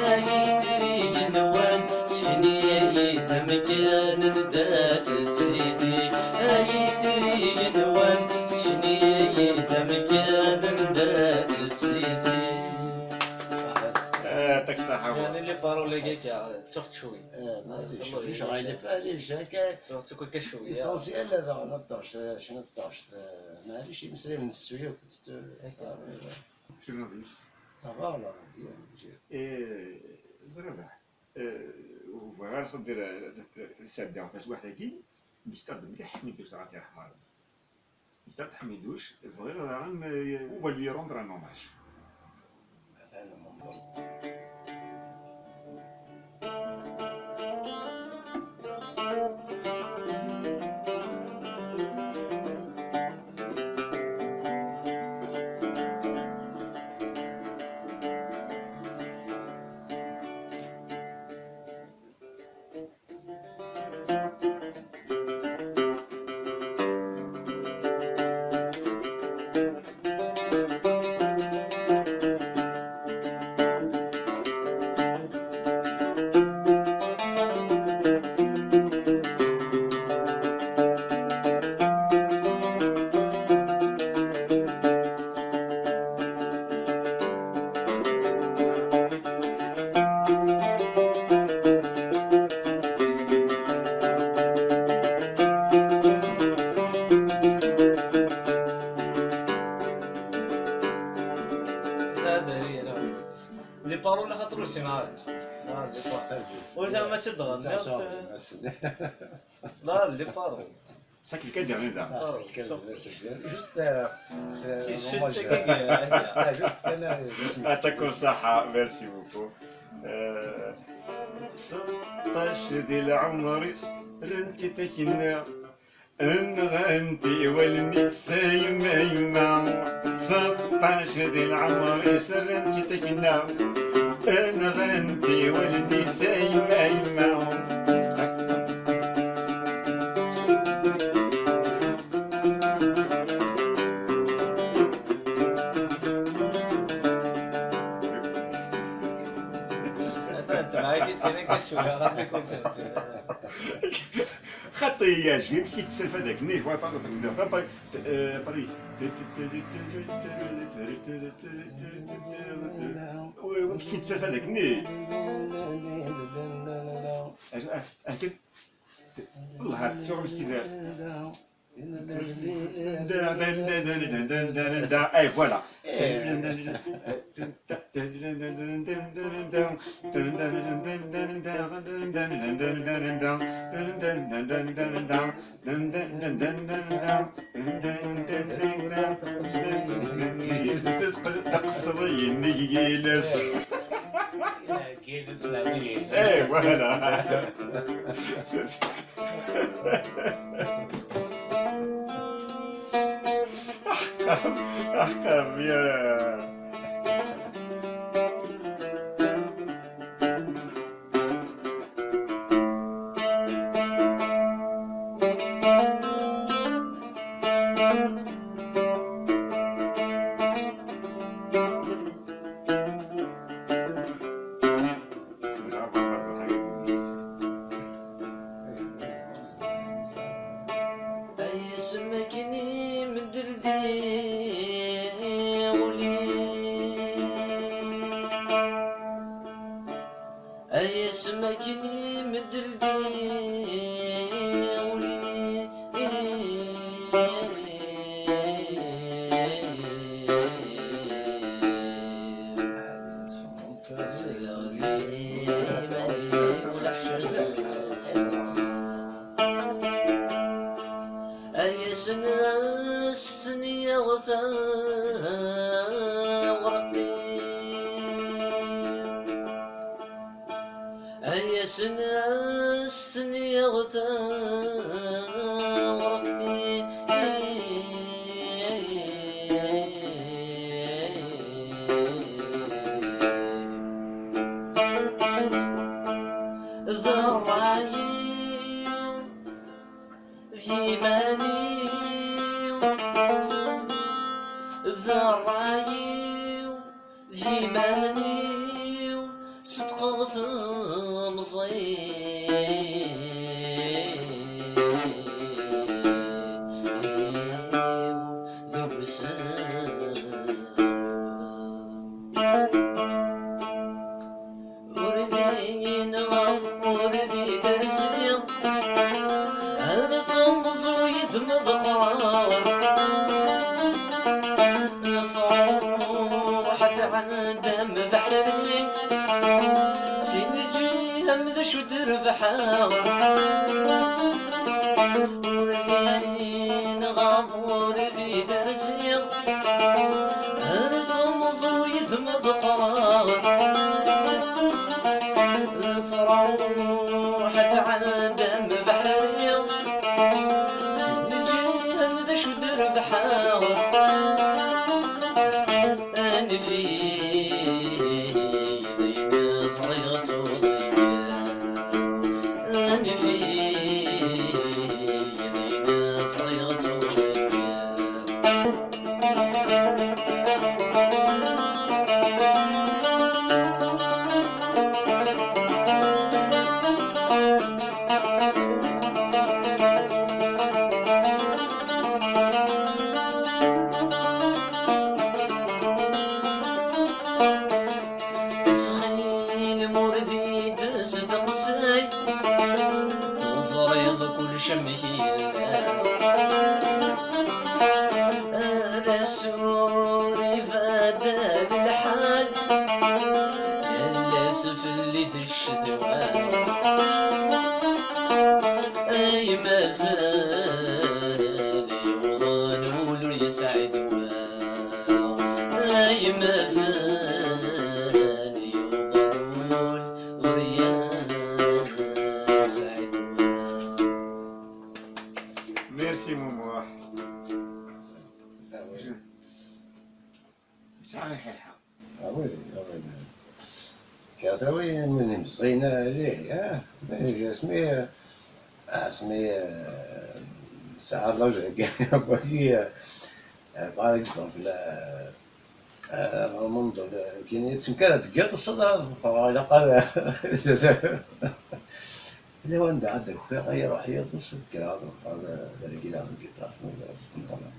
Ay itri yenwan, sini-yi-d amkan anda tettili. Ay itri yenwan, sini-yi-d amkan anda tettili. Yeɛṭik ṣṣeḥḥa. Yeɛni les paroles-agi akka, ttuɣ-tt cwiya. Eh, maɛlic, ur ɣilif, maɛlic, akka. Ttuɣ-tt akk akka cwiya. L'essentiel, ad aɣen ad taɣect, cnu taɣect, eh, maɛlic, imeslayen n ttettu yakk, ttettu. Akka. Ça va, là, bien. Eh, d Rabaḥ. Eh, ur bɣiɣ ara ad d-, ad sɛeddaɣ taswiɛt-agi, mmektaɣ-d mliḥ Ḥmiduc dɣa tirḥmaṛ. Mmektaɣ-d Ḥmiduc, bɣiɣ daɣen, eh, on va lui rendre un hommage. Les paroles, la xaṭer ur ssineɣ ara. Ah, les paroles. Ur zɛama ad tt-id-ɣenniḍ. Là, les paroles. Ça, quelqu'un derrière là. Ah, juste, euh, c'est juste un hommage. Ah, juste, euh, juste. Yeɛṭikum ṣṣeḥḥa, merci beaucoup. Euh, seṭṭac di lɛumr-is, rran-tt-id akenna, nɣan-t i wallen-is a yemma, yemma. Seṭṭac di lɛumr-is, rran-tt-id akenna, nɣan-t i wallen-is a yemma, yemma. Atan tebɛa-k-id kan akka cwiya, ɣer tikkelt-nsen. Xaṭi, yeɛjeb-im kif i tesserfad akken, ih, wa, pardon, pardon, pardon, euh, pardon. Oui, oui, kif i tesserfad akken, ih. Akken, Allah, ar tettuɣ kif. Et voilà. Taqeṣṣeḍ yennig yiles. Eh, voilà. Aḥqer, aḥqer, ya. Ay asem akken imeddel-d uli. Ay asem akken imeddel-d uli. Ay asen assen-yaɣ tawraqt-iw. Ay asen-as-tniɣ tawraqt-i. D ṛṛay-iw, d yiman-iw, d ṛṛay-iw, d yiman-iw, ṣedqeɣ temẓi-w deg usawen. Ur d-yenɣa, ur d-idersi, ar temẓuyt meḍqer. Truḥ tɛedda mbeḥr-nni, si lǧiha-m d acu d-rebḥeɣ. Ur d-yenɣa, ur d-idersi, ar temẓuyt meḍqer. Truḥ tɛedda mbeḥr-nni, si lǧiha-m d acu d-rebḥeɣ. Anef-iyi, d ayen ẓriɣ ttwḍeyyɛeɣ. Anef-iyi, d ayen ẓriɣ ttwḍeyyɛeɣ. Ttxil-m ur d-iyi-d-steqsay, teẓriḍ kullec amek yella. Ar ass-a ur ibaddal lḥal, yal ass fell-i teccetwa. Ay mazal yuḍen wul ur yesɛi ddwa. Ay mazal yuḍen wul ur yesɛi ddwa. Merci Mumuḥ. Yesɛa lḥiḥa. Ah oui, ah oui. Katawi min imẓiyen alih, ah, mais asmi, asmi, euh, sɛa l'âge wagi, euh, par exemple, euh, euh, ɣer menḍel, euh, kini yettenkar ad d-tgiḍ ṣṣda, ilaq ad, d wanda ad d-akiɣ, ad iruḥ yiḍes, ad kkreɣ ad ruḥeɣ ad, ad regleɣ lgiṭar, ad sṭenṭneɣ.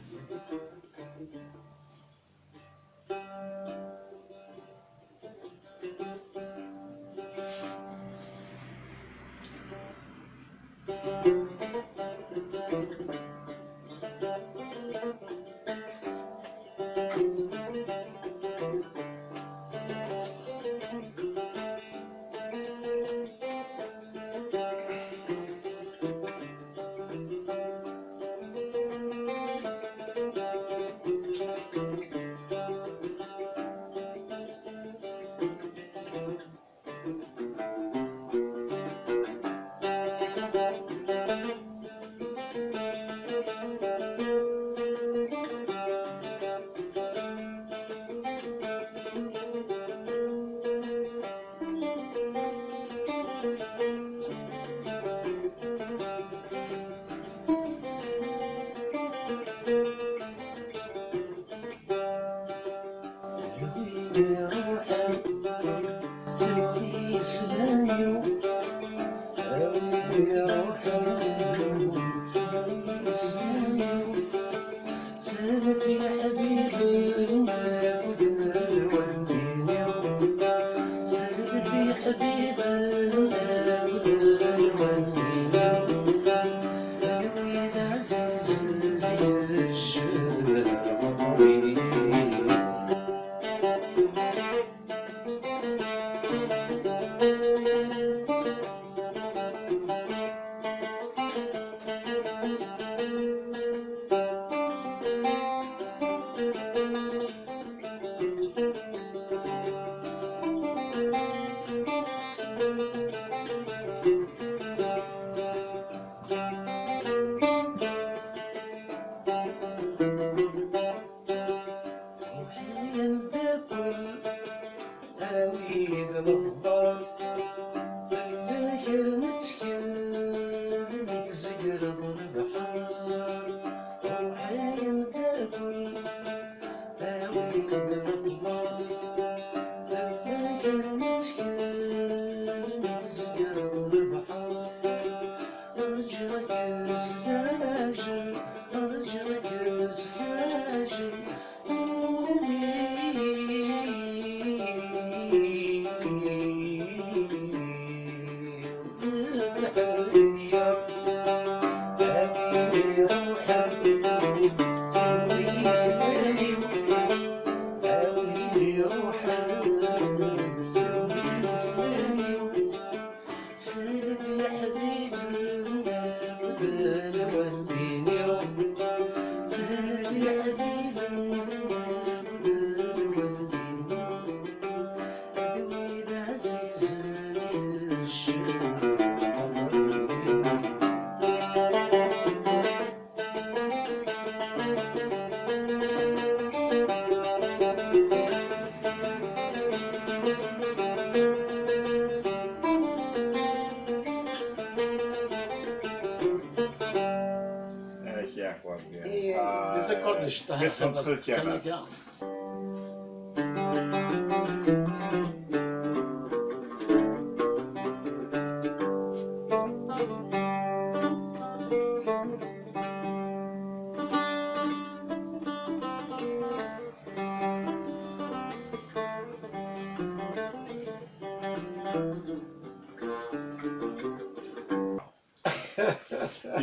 Ur d-iceṭṭeḥ. Mi tṣedqeḍ kan akka.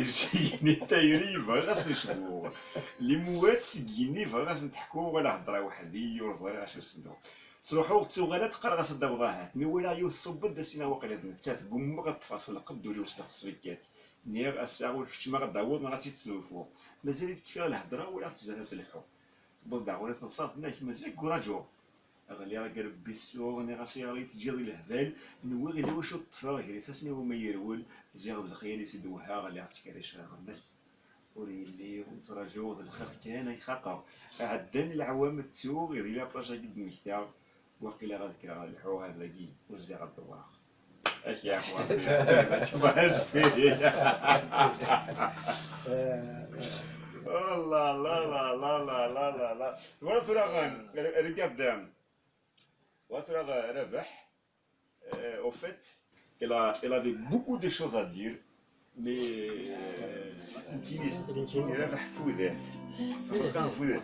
Yezzi-nni tayri, bɣiɣ ad s-necbuɣ. Limuwat seg yigenni, bɣiɣ ad sent-ḥkuɣ, wala heddreɣ weḥd-i, ur ẓriɣ acu s-nnuɣ. Ttruḥuɣ, ttuɣaleɣ, qqareɣ-as ad d-awḍeɣ ahat. Mi walaɣ yiwet tṣubb-d, ad as-iniɣ waqila d nettat. Gummeɣ ad ṭṭfeɣ s lqedd, ul-iw sdaxel s tbekkat. Nniɣ, ass-a ur keččmeɣ ad d-taweḍ neɣ ad tt-id-tesnulfuɣ. Mazal-it kfiɣ lhedra, walaɣ-tt zdat ad telḥu. Tewweḍ-d ɣur-i teḍsa, tenna-k mazal deg uraǧu. Ɣliɣ deg Rebbi ssuɣ, nniɣ-as ayɣer i yi-teǧǧiḍ i lehbal, nwiɣ yella wacu ṭṭfeɣ, gar ifassen-iw ma yerwel, ziɣ d lexyal i s-id-wehhaɣ, lliɣ ttkerriceɣ iɣemmen. Ur yelli, ur nettraǧu, d lxir kan ay xaqeɣ. Ɛeddan leɛwam ttuɣ, iḍ la plage-agi d-mmektaɣ, waqila ad kkreɣ ad lḥuɣ ar dagi, ur ziɣ ad dewwreɣ. Ak ya xwa. Twalaḍ tura, regarde, twalaḍ tura, Rabeḥ, euh, au fait, il a, il avait beaucoup de choses à dire, mais, euh, nekkini, nekkini Rabeḥ fudaf. Fudaf.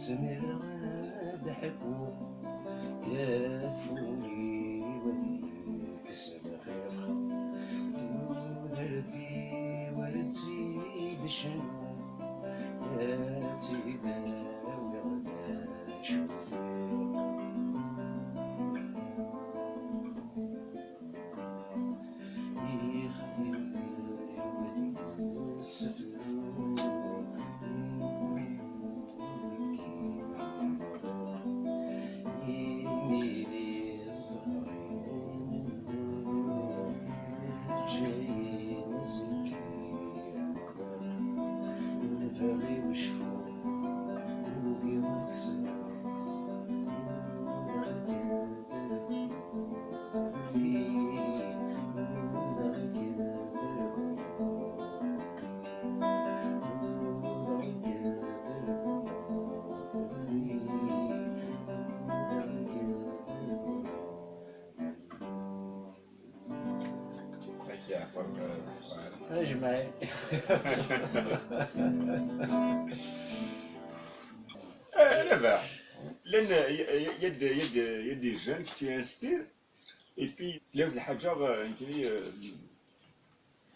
Zmireɣ ad ḥkuɣ ɣef wul-iw ad yekkes lxiq. Tudert-iw ad tt-id-cnu, ad tt-id-awiɣ d acu. Ajmaɛin. Eh, Rabaḥ, llan, y-, y-, y a des, y a des, y a des jeunes qui tu inspires, et puis, la lḥaǧa, euh, nekkini, euh,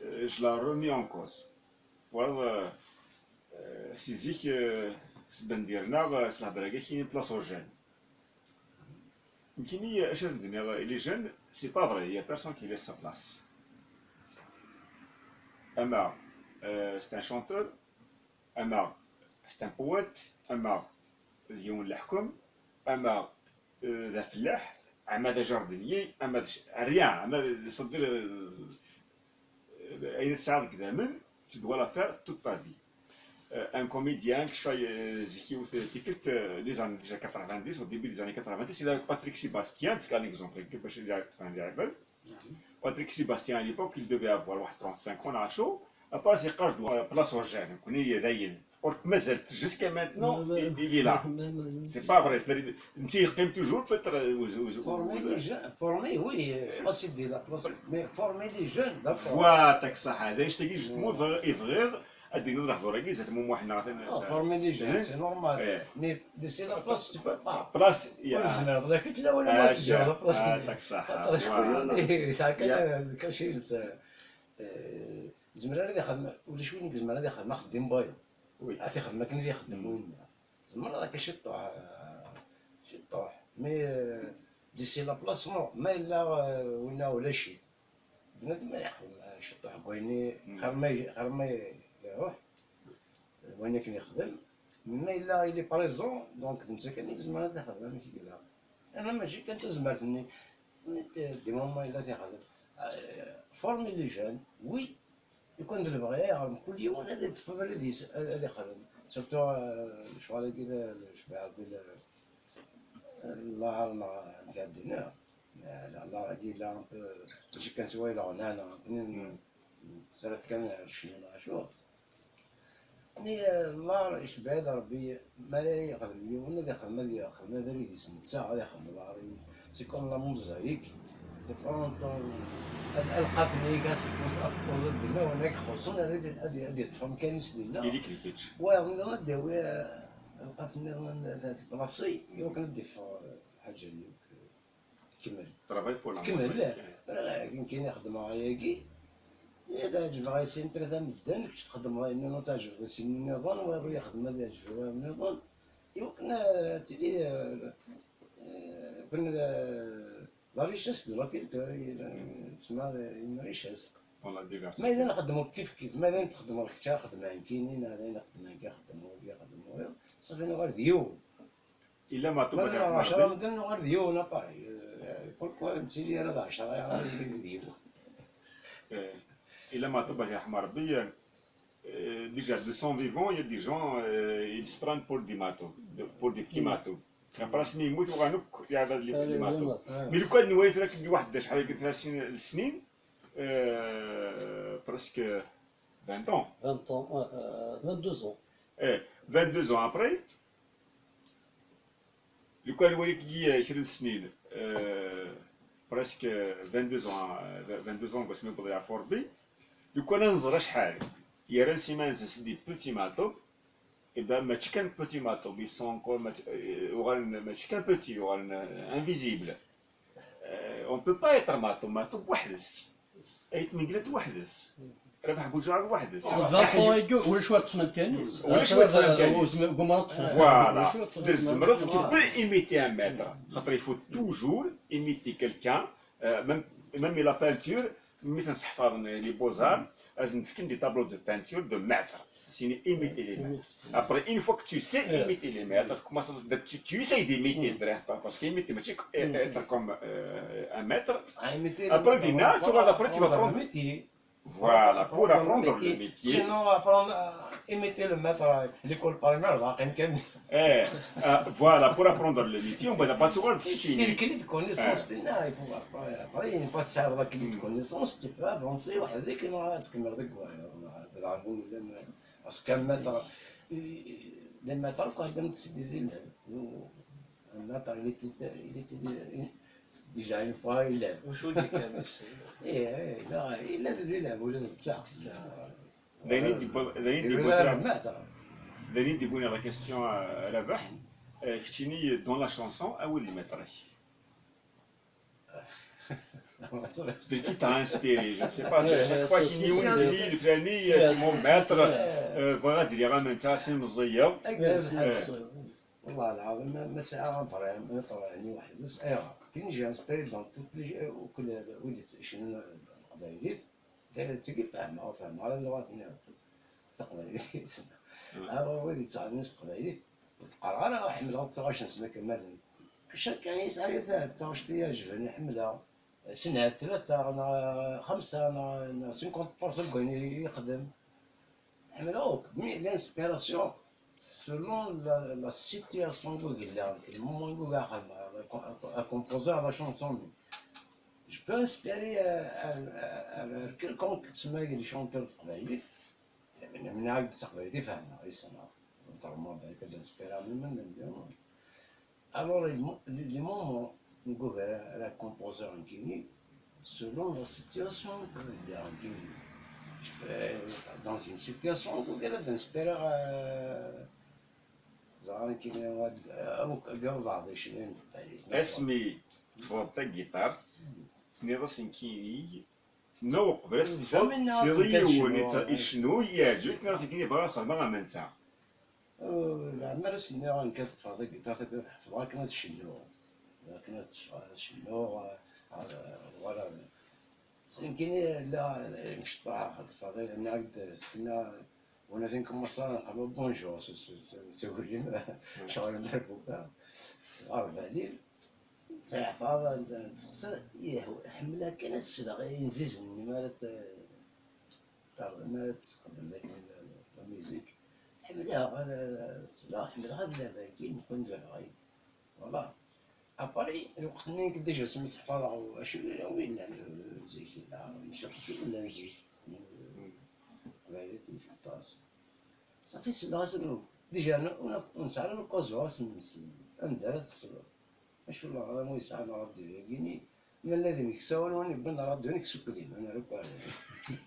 euh, je la remets en cause. Twalaḍ, euh, euh, si zik, euh, s bendir-nneɣ, euh, s lhedra-agi, kini place aux jeunes. Nekkini, acu as-d-nniɣ, les jeunes, c'est pas vrai, il y a personne qui laisse sa place. Ama, euh, c'est un chanteur, ama c'est un poète, ama d yiwen n leḥkem, ama, euh, d afellaḥ, ama d ajardinier, ama d ch-, rien, ama d, c'est-à-dire, euh, ayen tesɛiḍ deg idammen, tu dois la faire toute ta vie. Euh, un comédien, que ce soit, euh, zik yiwet tikkelt, euh, les années déjà quatre-vingt-dix, au début des années quatre-vingt-dix, il y avait Patrick Sébastien, c'est un exemple, que je vais faire. Patrick Sébastien, à l'époque, il devait avoir, ouais, trente-cinq ans, à chaud. Après, c'est quand je dois, euh, place aux jeunes, on connaît, dayen. Or, mais elle, jusqu'à maintenant, il, il est là. C'est pas vrai. C'est-à-dire, il tourne toujours, peut-être, euh, aux, aux, aux, formé les jeunes, formé, oui, euh, je sais pas si c'est la place, mais former les jeunes, d'accord. Voilà, t'as que ça. Justement, il faudrait, il faudrait, à des noms d'argent, ils étaient mon moyen. Non, former les jeunes, c'est normal. Mais laisser la place, tu peux pas. Place, il y a. Ur tezmireḍ la كنت الأول ما تجي la place. Ah, t'as que ça. Voilà. Ça, كان كان شي يلس-، آه، زمر هذا يخدم، ولا شو نقول زمر هذا يخدم، خدم بايو. Oui. عاد يخدم، ما كان يخدم وين. زمر هذاك شي طوح، شي طوح. Mais, euh, laisser la place, non. ما إلا، آه، ولا، ولا شي. بنادم ما يخدم، آه، شي طوح، بغيني خير ما ي-، خير ما ي-، يروح. وين كان يخدم. Mais إلا il est présent، donc نتا كان يلزم هذا يخدم، ماشي كذا. أنا ماشي كان تزمرتني. ديما ما إلا تيخدم. آه، former les jeunes، oui. يكون د البغي يغرم كل يوم، هذا يتفضل هذا يس-، هذا يخدم. Surtout، آه، شغل كذا، شباب كذا. الله عالم قاعدين. لا، لا، الله غادي، لا، ماشي كان سوى إلا غنانا. سنة كان عشرين عاشور. يعني، الله يشبع ربي، ما لا يخدم يوم، هذا يخدم، هذا يخدم، هذا اللي يسمى، ساعة هذا يخدم، الله غادي. C'est comme la mosaïque. C'est pas longtemps. هاد الألقاب اللي كانت في مصر، وزاد ديالنا هناك خصوصًا هذه، هذه، هذه تفهم كان يسدي لنا. إليك الكيتش. وي، غادي ندير، وي، الألقاب اللي غادي تبلاصي، يمكن ندير في الحاجة اللي تكمل. Travail pour la تكمل، mosaïque. لا. راه يمكن يخدم غياكي. إذا عجبها يسين ثلاثة مدن، كنت تخدم غير نو تعجب يسين نظام، ويبغى يخدم هذا يعجبه نظام. يمكن، آه، تيلي، آه، آه، يمكن، آه، la richesse de la culture، آه، تسمى، آه، une richesse. Dans la diversité. ما إذا نخدمو كيف كيف، ما إذا نخدمو الكتاب، خدمة كاينين، هذا نخدمو كي خدمو، كي خدمو، صافي نغير ديو. إلا ما طبق ما الرحمة عشرة ربي. مدن نغير ديو، نا باغي. آه، pourquoi نسيلي راه عشرة، يا راه ديو. آه، إلا ما طبق الرحمة ربي، آه، déjà de son vivant, il y a des gens, euh, ils se prennent pour des matos, de-, pour des petits matos. Après, سمي يموت وغانوك يا هذا اللي، آه، اللي ماتوا. آه. Mais لو كان نوايت راك دي واحد شحال هكا ثلاثين سنين، آه، presque vingt ans. Vingt ans, ouais, euh, vingt-deux ans. Eh, vingt-deux ans après, لو كان نوايت كي كرا السنين، آه، presque vingt-deux ans, آه، vingt-deux ans باش نقضي على فوربي. لو كان نزرع شحال، يا راسي ما نزل سيدي petit matos. إذا ماشي كان petit matos، ils sont encore ماشي، آه، يوغال ماشي كان petit، يوغال invisible. آه، on peut pas être matos، matos بوحدس. أيت مقلت وحدس. ربح بوجعر وحدس. Vingt ans ago ولا شوية طفنا كانيس. ولا شوية طفنا كانيس. Voilà. تقدر تزمرض، tu peux imiter un maître. خاطر il faut toujours imiter quelqu'un. Euh, même, même la peinture، ملي تنصح فاضن les beaux-arts، لازم تفكين des tableaux de peinture de maître. سيني imiter les maîtres. Après, une fois que tu sais imiter les maîtres, tu commences à, tu, tu essayes d'imiter, c'est-à-dire, parce que imiter, ماشي être comme, euh, un maître. Après, دينا، tu vas, après, tu vas prendre. Voilà, pour apprendre le métier. Sinon, apprendre, euh, imiter le maître, euh, l'école primaire, باقي كان. Eh, euh, voilà, pour apprendre le métier, on va pas trouver. C'est une clé de connaissance, il faut, après, après, une fois que tu as la clé de connaissance, tu peux avancer وحدك، تكمل ديك. Parce qu'un maître, les maîtres, quoi, c'est des élèves. Un maître, il était, il était, Déjà une fois, il lève. Ur d-ikkan. Ih, ih, la, il lève, il lève, ula d netta. D ayen i d-yewwi d ayen i d-yewwi la question, euh, Rabaḥ. Euh, keččini, dans la chanson, awi-d lmiṭr-ik. C'est qui t'a inspiré, je ne sais pas, chaque fois kini yiwen yettili leflani, c'est mon maître, euh, bɣiɣ ad d-iliɣ am netta, si meẓẓiyeɣ. Wallah lɛaḍim, ma sɛiɣ ameṭr-inu weḥd-s. Ayɣer? Kini j'ai inspiré dans toutes les, euh, wid yettcennun taqbaylit. Tagi fehmeɣ, fehmeɣ ala lluɣat-nni taqbaylit. Alors wid yettɣennin s teqbaylit, ur d-qqareɣ ara ḥemmleɣ tuɣac-nsen akken ma llant. Ccan kan yesɛa taɣect i iɛeǧben, ḥemmleɣ. Snat, tlata, neɣ xemsa, neɣ, neɣ cinquante pour cent n wayen i yexdem. Ḥemmleɣ akk, mais l'inspiration, selon la, la situation i yella, le moment i yella, à composer la chanson. Je peux inspirer à, à, à, à quiconque, tsemma, les chanteurs taqbaylit. Mneɛ-d taqbaylit i fehmeɣ, i ssneɣ. Ḍerma balak ad inspiraɣ même. Alors, les mo-, les, les moments où je vais la composer en kini, selon la situation que j'ai en kini. Je peux, dans une situation, où je vais inspirer, euh, ẓer kini, euh, أو قبل بعض عشرين. Asmi tebɣiḍ tagiṭart, tenniḍ-as nekkini, neɣ uqbel ad s-tefkeḍ, tesliḍ i yiwen icennu, yeɛǧeb-ik, neɣ nekkini bɣiɣ ad xedmeɣ am netta. Leɛmer ad s-nniɣ nekk ad ṭṭfeɣ tagiṭart, ad ḥefḍeɣ akken ad cennuɣ. Akken ad cennuɣ, wala. Nekkini la mecṭaḥ, ṭṭfeɣ, nniɣ-ak-d, tenna, win ad nkumaṣa, nqabel bonjour, s, s, s, s uglim, ccɣel n merbuka, s ɣer balil. Ttseɛfaḍ, ttexsa, ih, ḥemmleɣ kan ad sleɣ i yinzizen-nni mi ara t-, mi ara tesqedmem akken la, la, la musique. Ḥemmleɣ ad, ad sleɣ, ḥemmleɣ ad labeɣ, akken nekk d lebɣi. Voilà. Après, lweqt-nni nekk déjà smi tt-ḥfaḍeɣ, acu yella wi llan zik, la, zik, llan zik. Teqbaylit n aṭas. Safi selleɣ-as, déjà, ur nesɛi ara l'occasion ad s-nemmeslay. Anda ara tesleḍ? Acu n leɣram ur yesɛi ṛṛadyu-yagi-nni? Ma llan d imeksawen, win yewwin ṛṛadyu-nni, kkes akk idrimen, ara akk ara.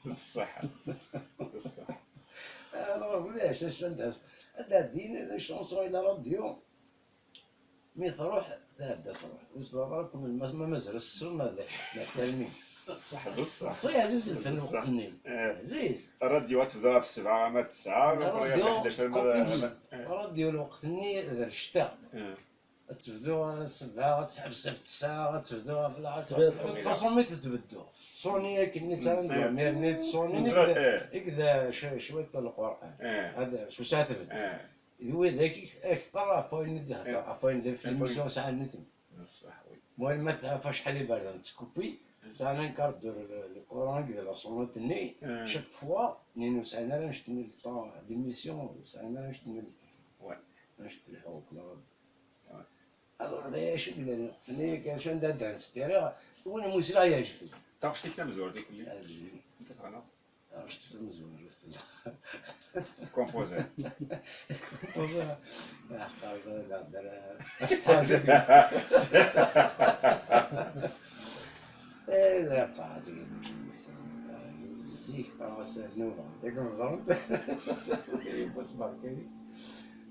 D ṣṣeḥ. D ṣṣeḥ. Alors, ulac, acu anda s-, ad ɛeddin, les chansons i la radio, mi tṛuḥ, tɛedda tṛuḥ. Ur teẓriḍ ara akk ma, ma mazal ass-a, ma d, ma d termine. D ṣṣeḥ, d ṣṣeḥ. Ṣṣeḥ ɛziz lfen lweqt-nni. Eh. Ɛziz. Ṛṛadyu ad tebdu ɣef ssebɛa ama d ttesɛa, ṛṛadyu, ṛṛadyu lweqt-nni d lcetla. Eh. Ad tebdu ɣef ssebɛa, ad teḥbes ɣef ttesɛa, ad tebdu ɣef lɛecṛa. De toute façon, mi tettbeddu, teṣṣuni akken i ttara n ddwa, mi, mi teṣṣuni, i d, i d c-, cwiṭ n Lqur'an. Ad, s usaɛa tebdu. D widak i k-, akteṛ ɣef wayen i d-ihedder, ɣef wayen d, ɣef l'émission sɛan nitni. Muhim, ma tɛerf acḥal iberdan tskuppi, sɛan un quart d'heure le, le Coran, akked la sonnerie-nni, chaque fois, nni ur sɛin ara annect-nni le temps d'émission, ur sɛin ara annect-nni le temps. Annect lḥu akk la. Alors, d acu i yellan lweqt-nni, acu anda d-inspiriɣ, win umi sliɣ yeɛjeb-iyi. Taɣect-ik tamezwarut, a Kelly? Yeɛjeb-iyi. Anta teɣnaḍ? Taɣect tamezwarut tella. Composer. Composer. Aḥeqqa, ẓriɣ d ahder, astazi. Eh, d aḥeqqa, zik, ɣas nnuba, yak meẓrent. Yiwwas berkani.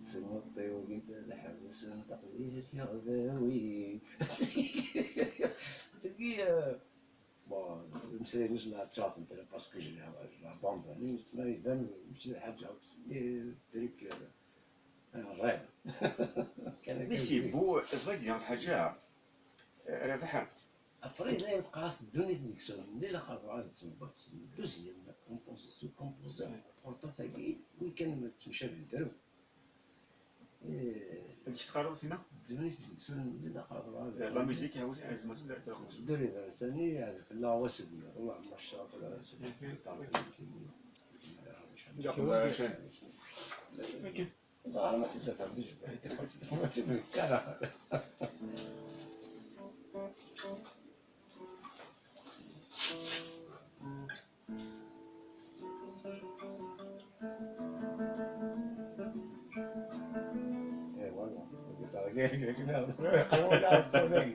S lmeṭṭi-w gint ad ḥebsen taqbilt yeɣdawi. Tagi, eh, bon, imeslayen-is la ttwaɣten, parce que je l'ai, je l'ai abandonné, ma iban, mačči d lḥaǧa, c'est des trucs, euh, un rêve. Mais c'est beau, ẓriɣ lḥaǧa, eh, Rabaḥ. Après, la yebqa-as ddunit deg-sen, la ilaq ad ttebbat, deuxième, composition, composer, portrait-agi, wi kan temcabi ddreb. Eh, amek teqqareḍ tinna? Ddunit deg-sen, la ilaq ad ɣ-, la musique, ah, oui, ah, zma-, zma-, ddunit, sani, yeɛdel fell-aɣ wass-nni, Allah, ma cceṛ fell-aɣ wass-nni. Ẓer ma tt-id-tafem d jbal. Ma tt-id-tafem ara. Eh, voilà. Yeqreb wala d ttun-agi.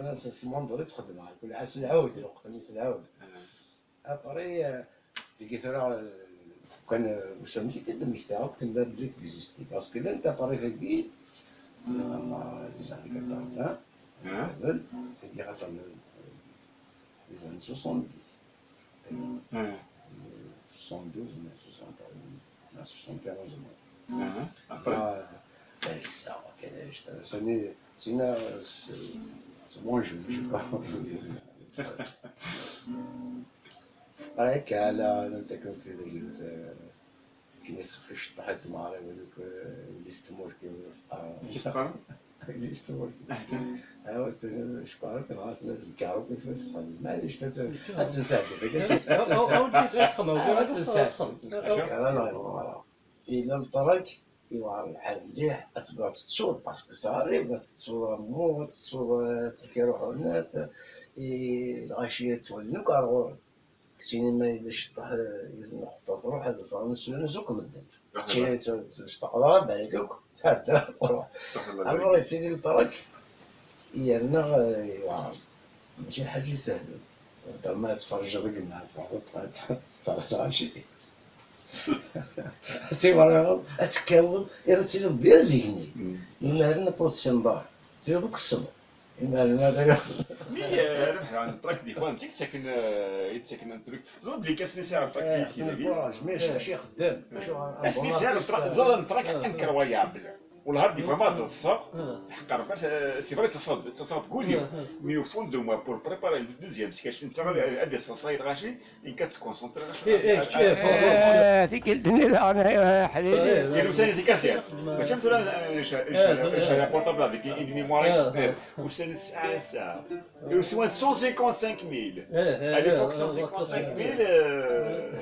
Ɣer s Mondor i tt-xedmeɣ, kul ḥass lɛud, lweqt-nni s lɛud. Après, euh, tigi tura, euh, kan, euh, ussan-nni kan d-mmektaɣ akk, tella belli tegizisti, parce que llant appareils-agi, euh, des années quatre-vingts, hein, qabel, tagi xaṭer, euh, des années soixante-dix. Euh, soixante-douze, mais soixante, euh, mais soixante et onze, moi. Après. Ah, ben, ça, ok, je te, ce n'est, c'est une, euh, c'est, c'est mon jeu, je sais pas. Rek, ala, netta kan tidegrit, eh, akken i txef iceṭṭaḥ d tmeɣriwin akk, eh, yelli-s n tmurt-iw, eh, yelli-s n tmurt. Ah, s tmurt. Ah, s tmurt, cekkeṛ akk, dɣa tella d lkaṛ akk i tmurt txeddem. Maɛlic, ad tt-, ad tt-nseɛdel, ad tt-nseɛdel. Ad tt-nseɛdel. Voilà. Yella lṭerk, yewɛer lḥal mliḥ, ad tebɣiḍ tettuḍ, parce que ça arrive, ad tettuḍ ammu, ad tettuḍ, eh, tefka ruḥ ur nat, i lɣaci ad twalin akk ar ɣur-m. Keččini ma yella ceṭṭaḥ, eh, yiwet n lqeṭṭa truḥ, ad ẓren slan-as akk medden. Keččini tceṭṭaḥeḍ ara, balak akk, tɛedda, truḥ. Alors, yettili lṭerk, yerna, eh, yewɛer. Mačči lḥaǧa isehlen. Heddṛeɣ ma tferrjeḍ deg lmeɛna, tferrjeḍ, tesɛiḍ lɣaci. Ad tiwerriɣeḍ, ad tekkaweḍ, ad tiliḍ bien zik-nni. Imaren la protection ḍar. Tiliḍ akk tessneḍ. Imaren ad... Mi, eh, Rabaḥ, lṭrak, des fois, netta i yettaken, eh, i yettaken un truc. Ẓriɣ belli kan ass-nni sɛiɣ lṭrak, eh, yid-k, yid-k. Encourage, mais mačči ixeddem. Ass-nni sɛiɣ lṭrak, ẓriɣ lṭrak incroyable. Wellah, des fois ma ḍḍseɣ, ḥeqqa Rebbi, c'est vrai, ttaseɣ-d, ttaseɣ-d deg wul-iw. Mais au fond de moi, pour préparer le deuxième sketch, netta ad, ad iṣeṣṣay lɣaci, nekk ad tkonsentriɣ. Eh, eh, kečč, eh, eh, tikkelt-nni daɣen, eh, ḥriri. Eh, eh, ussan-a tikasirt. Mačči am tura, eh, nca-, nca-, nca-, portable avec une mémoire. Eh, eh, ussan-a tesɛa, tesɛa. Uswan cent cinquante-cinq mille. Eh, eh, à l'époque, eh, cent cinquante-cinq mille, eh,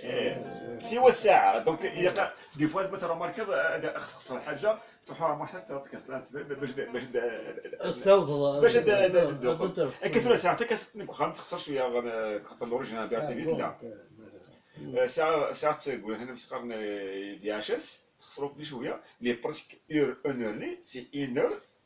eh, siwa ssaɛa. Donc, il y a, des fois, ma tremarqueḍ, eh, xeṣṣer lḥaǧa, Ṣaḥa, ma ḥatta tkaṣ la tbal, bac d, bac d, bac d, ad tdduqel. Akka tura sɛiɣ takaṣ deg uxxam, texṣer cwiya, eh, xaṭer l'original B R T V tella. Eh, sɛiɣ, sɛiɣ-tt deg wul hana mi s-qqaren, eh, V H S, texṣer akk cwiya, mais presque heure, une heure ni, c'est une heure,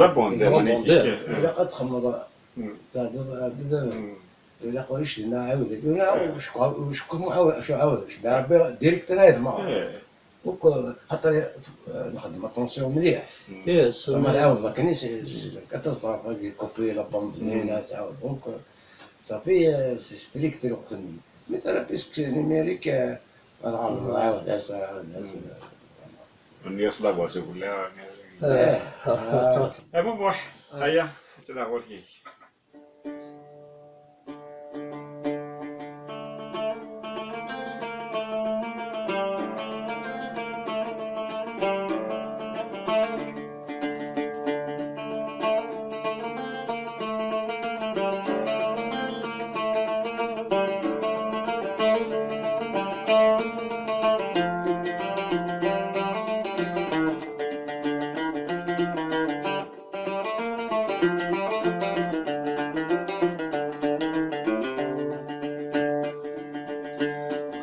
la bande, la bande, magnétique. Ilaq ad txedmeḍ, tɛeddiḍ, tɛeddiḍ, ilaq ulac dinna ɛawed, ula ulac, ulac, ulac, ulac, Rebbi direct ara yedmeɣ. Donc, xaṭer, eh, nxeddem attention mliḥ. Yes, ma tɛawdeḍ akken i s-, s-, ad teẓreḍ, ad coupé la bande, mm, ad tɛawdeḍ. Donc, صافي، eh, c'est strict lweqt-nni. Mais tura, puisque c'est numérique, eh, ad ɛawdeḍ, mm, ɛawed-as, ɛawed-as. Mm. Nniɣ s la voix, c'est vous, là, eh, ah. A Mumuḥ, ah, aya, ttnaɣ ɣur-k.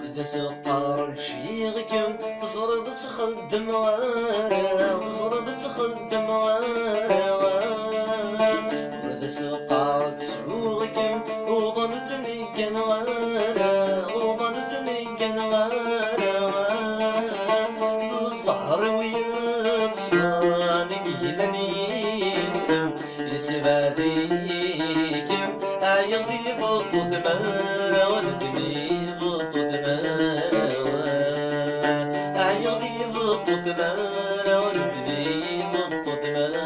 Ur d as-qqar ǧǧiɣ-kem, teẓriḍ ur ttxeddmeɣ ara, teẓriḍ ur ttxeddmeɣ ara. Ur d as-qqar ttuɣ-kem, uḍan ur ten-gganeɣ ara, uḍan ur ten-gganeɣ ara. D zzher-iw yeṭṭsen deg yillan yis-m, yessebɛed-ikem, ɛyiɣ di beṭṭu tmara, d mi beṭṭu tmara, ɛyiɣ di beṭṭu tmara, d mi beṭṭu tmara.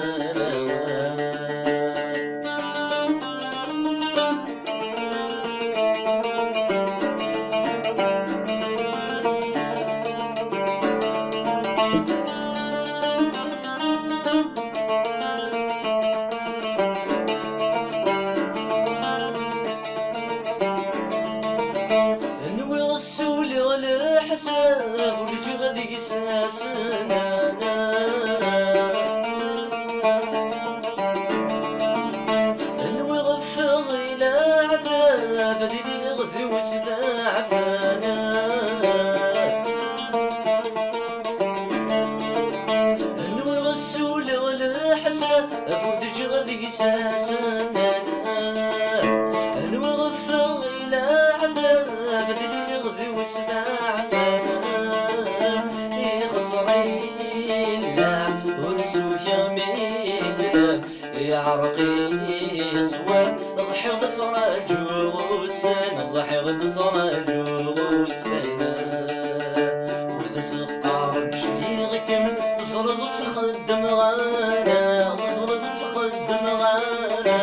Nwiɣ ssewliɣ leḥsab, ur ǧǧiɣ deg-s asnan. Nwiɣ ffeɣ i leɛtab, ad iliɣ d westeɛfan. Nwiɣ ssewliɣ leḥsab, ur d-ǧǧiɣ deg-s asnan. Nwiɣ ffeɣ i leɛtab, ad iliɣ d westeɛfan. Ixẓer-iyi llaɛb, ur sukiɣ mi tlab. Iɛreq-iyi ṣṣwab, ḍḥiɣ-d ttṛaǧuɣ ussan, ḍḥiɣ-d ttṛaǧuɣ ussan. Ur d as-qqar ǧǧiɣ-kem, teẓriḍ ur ttxeddmeɣ ara, teẓriḍ ur ttxeddmeɣ ara.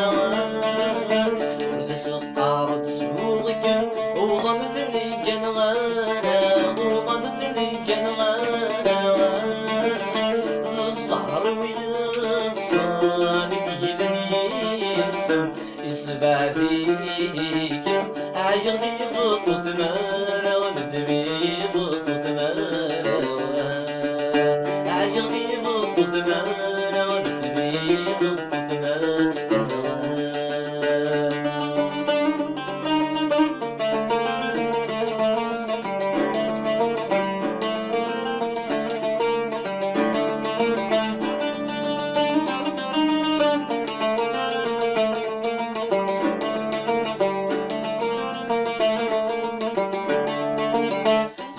Ur d as-qqar ttuɣ-kem, uḍan ur ten-gganeɣ ara, uḍan ur ten-gganeɣ ara. D zzher-iw yeṭṭsen deg yillan yis-m, yessebɛed-ikem, ɛyiɣ di beṭṭu tmara, d mi beṭṭu tmara. Ɛyiɣ di beṭṭu tmara, d mi beṭṭu tmara.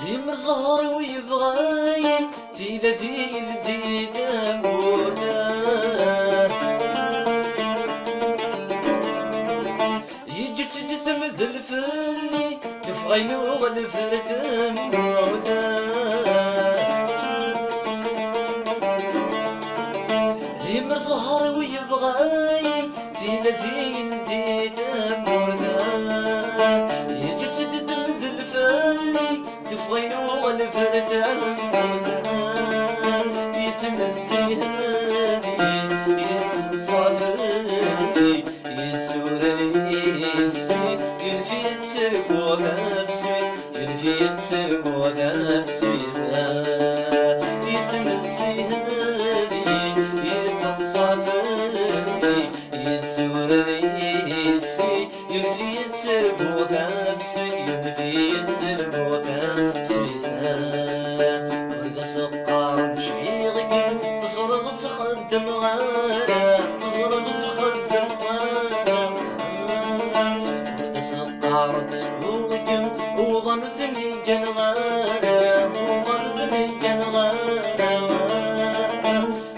Limer ẓẓher-iw yebɣa-yi, tila di ldi tamurt. Yeǧǧ-tt-id temdel fell-i, teffeɣ-inu ɣlef ar temmut. Limer ẓẓher-iw yebɣa-yi, tila di ldi tamurt. Fertan uzal, yettnezzih, yettṣafri, yetturar yis-i, yunef-iyi ad terbuḍ tafsut, yunef-iyi ad terbuḍ tafsut. Yettnezzih, yettṣafri, yetturar yis-i, yunef-iyi ad terbuḍ tafsut, yunef-iyi ad terbuḍ tafsut. Ur d as-qqaren ǧǧiɣ-kem, teẓriḍ ur ttxeddmeɣ ara, teẓriḍ ur ttxeddmeɣ ara. Ur d as-qqaren ttruɣ-kem, uḍan ur ten-gganeɣ ara, uḍan ur ten-gganeɣ ara.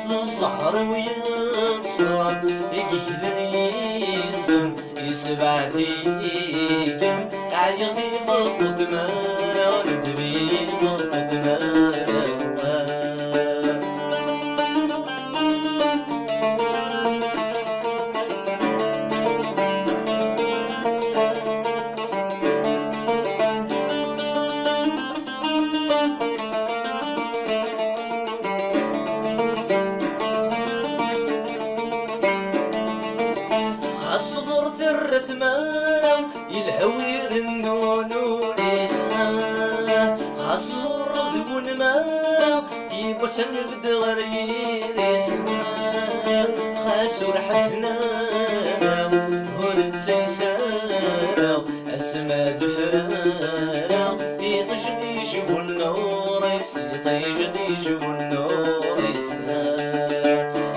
D zzher-iw yeṭṭsen i yeglan yis-m, yessebɛed-iyi-kem. Ɛyiɣ di beṭṭu tmara, di beṭṭu tmara. Xas ɣur terra tmara, yelha wir nnun ur yesɛa. Xas ɣur d bu nnmara, yiwwas ad nebded ɣer yiri-s. Xas ur ḥeznen ara, ur ttayes ara, asma d-frareɣ, iṭij d ijbu nnuṛ-is, iṭij d ijbu nnuṛ-is.